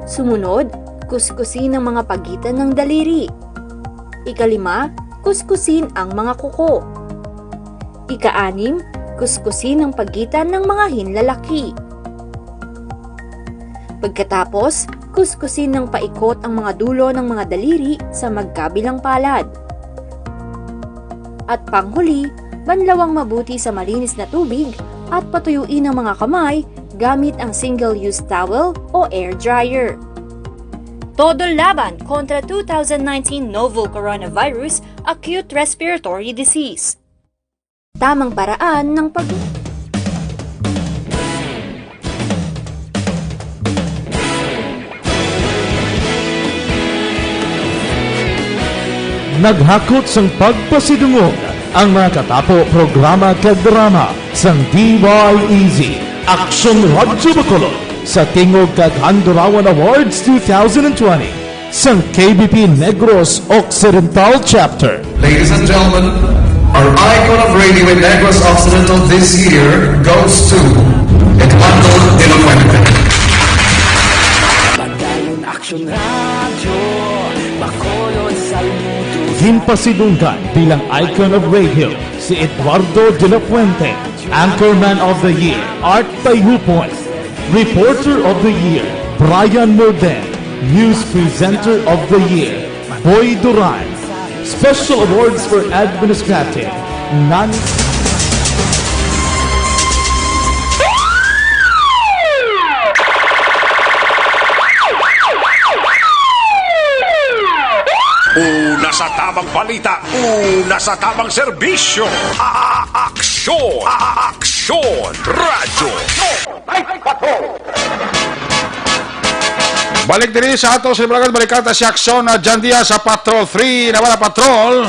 Sumunod, kuskusin ang mga pagitan ng daliri. Ikalima, kuskusin ang mga kuko. Ikaanim, kuskusin ang pagitan ng mga hinlalaki. Pagkatapos, kuskusin ng paikot ang mga dulo ng mga daliri sa magkabilang palad. At panghuli, banlawang mabuti sa malinis na tubig at patuyuin ang mga kamay gamit ang single-use towel o air dryer. Todo laban kontra two thousand nineteen novel coronavirus acute respiratory disease. Tamang paraan ng pag- Naghakot sang pagpasidungog ang mga katapo programa kag drama sang D Y E Z Aksyon Radyo Bacolod sa Tingog kag Handurawan Awards two thousand twenty sang K B P Negros Occidental Chapter. Ladies and gentlemen, our icon of radio in Negros Occidental this year goes to Eduardo de la Fuente. Padayon Aksyon Radyo Bacolod, saludo. Ginpasidunggan bilang icon of radio si Eduardo de la Fuente, Anchorman of the Year, Art Tayupon, Reporter of the Year, Brian Morden, News Presenter of the Year, Boy Duran. Special Awards for Administrative, Nani. Una sa tamang balita, una sa tamang serbisyo. A-, a-, aksyon, a-, a-, aksyon, radyo. Balik diri sa ato sa Bulacan, balikan ta si Aksyon na John Diaz sa Patrol three, Navala Patrol.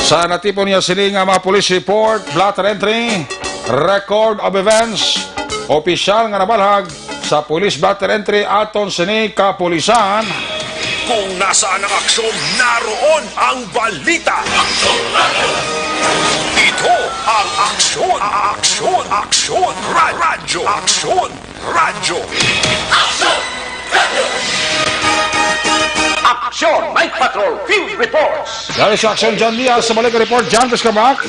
Sa natipon niya sini nga mga police report, blotter entry, record of events, opisyal nga nabalhag sa police blotter entry aton sini kapulisan. Kung nasaan ang aksyon, naroon ang balita. Ito ang aksyon, aksyon, aksyon, ra- radyo, aksyon, radyo. Aksyon, Night Patrol, Field Reports. Dari sa Aksyon John Diaz, sa balik report, John Pescamac.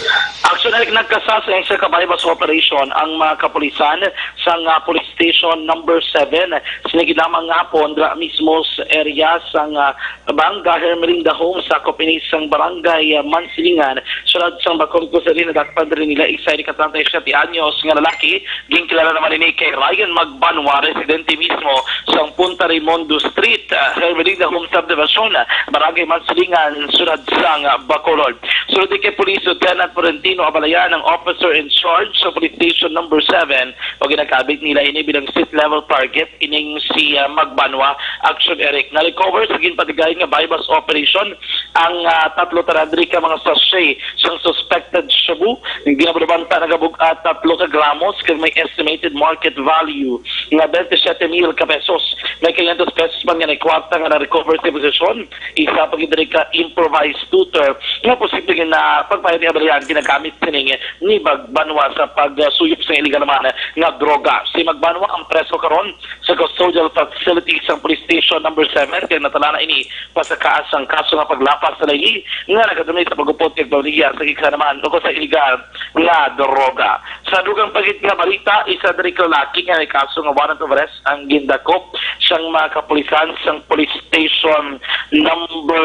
Aksyon, Eric, nagkasal sa isa ka buy-bust operation ang mga kapulisan sang ah, Police Station Number seven. Sini gid lamang nga hapon, dira mismo sa area sang ah, Banga Hermelinda Homes, sakop ini sang Barangay ah, Mansilingan, siyudad sang Bacolod, kung saan nadakpan diri nila isa ini ka treinta y siete anyos nga lalaki. Ginkilala naman ini kay Ryan Magbanwa, residente mismo sang Punta Raimundo Street, ah, Hermelinda Homes Subdivision, ah, Barangay Mansilingan, siyudad sang ah, Bacolod. Sulod kay Police Lieutenant Florentino Abalayan ang officer in charge sa Police Station Number seven, o ginakabit nila ini bilang street level target ining si ah, Magbanwa. Aksyon, Eric, na-recover sa ginpatigay nga buy-bust operation ang ah, tatlo tanan diri ka mga sachet sang suspected shabu. Ginabulabanta nagabug-at tatlo ka gramos kag may estimated market value nga twenty-seven mil ka pesos. May quinientos pesos man nga na-, kwarta nga na-recover sa posesyon. Isa pa gid diri ka improvised scooter nga posible nga na pagpayo ni Abalayan ginagamit sining ni Magbanwa sa pagsuyop sa iligal naman nga droga. Si Magbanwa ang preso karon sa custodial facility sang Police Station Number seven, kay natala na ini pasaka sang kaso nga paglapas sa layli nga nagadumay sa pagupod kag pamilya sa giksa naman o sa iligal nga droga. Sa dugang pa gid nga balita, isa diri ka lalaki nga may kaso nga warrant of arrest ang gindakop sang mga kapulisan sang Police Station Number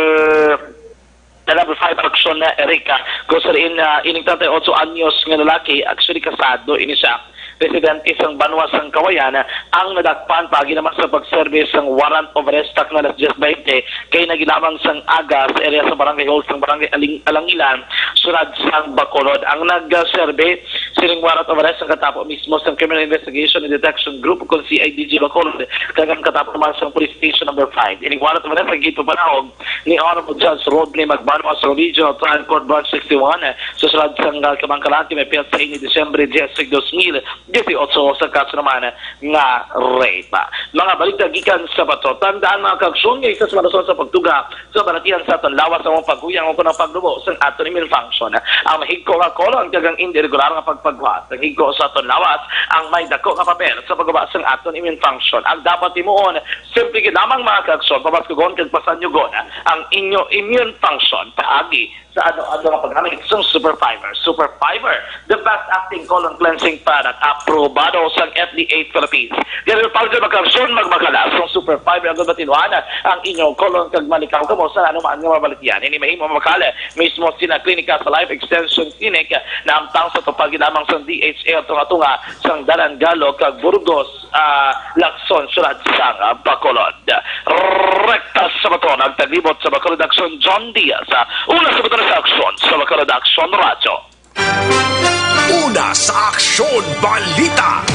Number five, Aksyon na Erica, kung sa diin, ah, ining treinta y ocho anyos nga lalaki, actually kasado ini siya, residente sang Banwa sang Kawayan, ang nadakpan paagi naman sa pagserbi sang warrant of arrest takna alas diyes baynte kay nagilamang sang aga sa area sa Barangay Hall sang Barangay Aling-, Alangilan, siyudad sang Bacolod. Ang nagserbi sining warrant of arrest ang katapo mismo sang Criminal Investigation and Detection Group, kung C I D G Bacolod, kag ang katapo naman sang Police Station Number five. Ining warrant of arrest ang ginpapanahog ni Honorable Judge Rodney Magbanwa sa Regional Trial Court Branch sixty-one, eh, sa siyudad sang Kamangkalan, nga may petsa ini Disyembre diyes, dos mil dieciocho, sa kaso naman nga rape. Mga balita gikan sa Bato. Tandaan, mga kaaksyon, nga isa sa mga rason sa pagtuga sa balatian sa aton lawas ang pagkuyang o kunang paglubo sang aton immune function. Ang mahigko nga colon kag ang indi regular nga pagpagwa sang higko sa aton lawas ang may dako nga papel sa pagguba sang aton immune function. Ang dapat himuon, simple gid lamang, mga kaaksyon, pabaskugon kag pasanyugon ang inyo immune function paagi sa ano-ano nga paggamit sang Super Fiber. Super Fiber, the best acting colon cleansing product, aprobado sang F D A Philippines. Gani, para sa mga kaaksyon, magmakala sang Super Fiber, ang matinuan ang inyong colon kag malikaw kamo sa anuman nga mabalatian. Ini mahimo mamakala mismo sina klinika sa Life Extension Clinic na hamtang sa tupad lamang sang D H A, tunga-tunga sang Dalan Galog kag Burgos, ah, Lacson, siyudad sang Bacolod. Rekta sa Bato, nagtaglibot sa Bacolod Aksyon, John Diaz. Una sa Bato sa Aksyon, sa Bacolod Aksyon Radyo. Una sa aksyon, balita.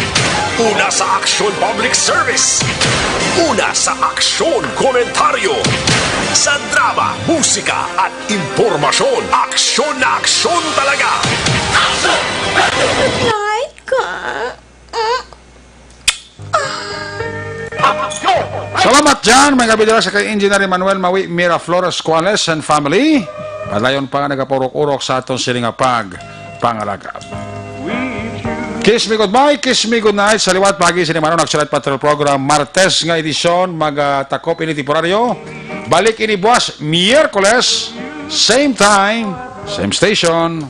Una sa aksyon, public service. Una sa aksyon, komentaryo. Sa drama, musika, at impormasyon, aksyon na aksyon talaga. Light ka. Salamat, Jan. May gabi dira sa kay Engineer Emmanuel Mawi Miraflores Cuales and family. Padayon pa nga nagapurok-urok sa aton sini nga pag pangalaga. Kiss me goodbye, kiss me good night. Sa liwat pagi sini manon Action Night Patrol Program, Martes nga edisyon, magatakop ini temporaryo. Balik ini buwas, Miyerkules, same time, same station.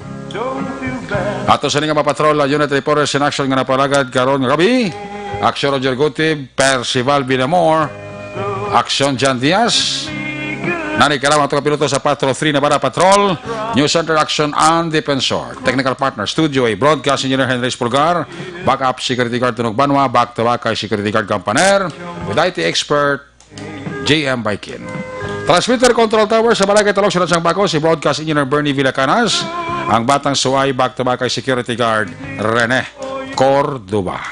Ato sa nga mapatrol ang Unit Reporters in Action nga napalagad karon nga gabi. Aksyon Roger Gutib, Percival Binamor, Aksyon Jan Diaz. Nani karon ato kapiloto sa Patrol three Navarra Patrol, News Center Action and Defensor. Technical partner, Studio A, Broadcast Engineer Henry Espulgar, Backup Security Guard Tunog Banwa, back to back kay Security Guard Campaner, with I T expert J M Baikin. Transmitter Control Tower sa Barangay Talok, Siyudad sang Baco, si Broadcast Engineer Bernie Villacanas, ang Batang Suway, back to back kay Security Guard Rene Cordoba.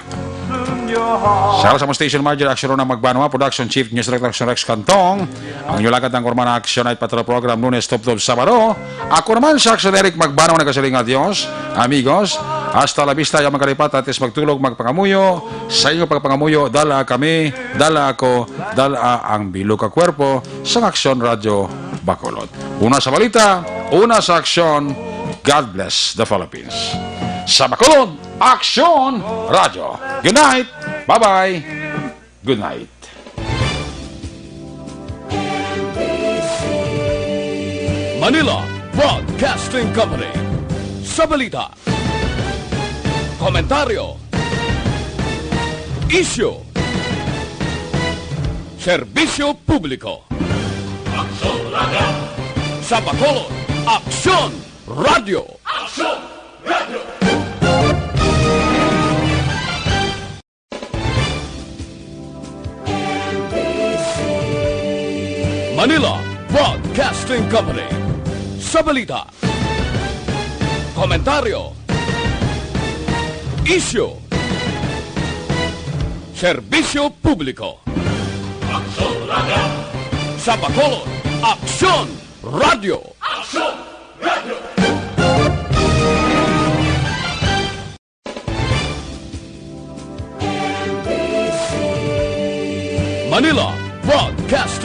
Sa sa mo station manager, Action Ronald Magbanwa, production chief, news director, Action Rex Cantong, ang inyong lagad ng Ormana Action Night Patrol Program, Lunes, Tubtob, Sabado. Ako naman si Action Eric Magbanwa, nagasiling nga Dios, amigos, hasta la vista, ya magkalipat, atis magtulog, magpangamuyo, sa inyong pagpangamuyo, dala kami, dala ako, dala ang bilog ka kwerpo, sa Action Radyo Bacolod. Una sa balita, una sa aksyon, God bless the Philippines. Sa Bacolod, Aksyon Radyo. Unite! Bye-bye! Good night! Manila Broadcasting Company. Sa balita, komentaryo, isyu, serbisyo publiko. Aksyon Radyo. Sa Bacolod, Aksyon Radyo. Aksyon Radyo. Manila Broadcasting Company. Sa balita, komentaryo, isyu, serbisyo publiko. Aksyon Radyo. Sa Bacolod, Aksyon Radyo. Aksyon Radyo. Manila Broadcasting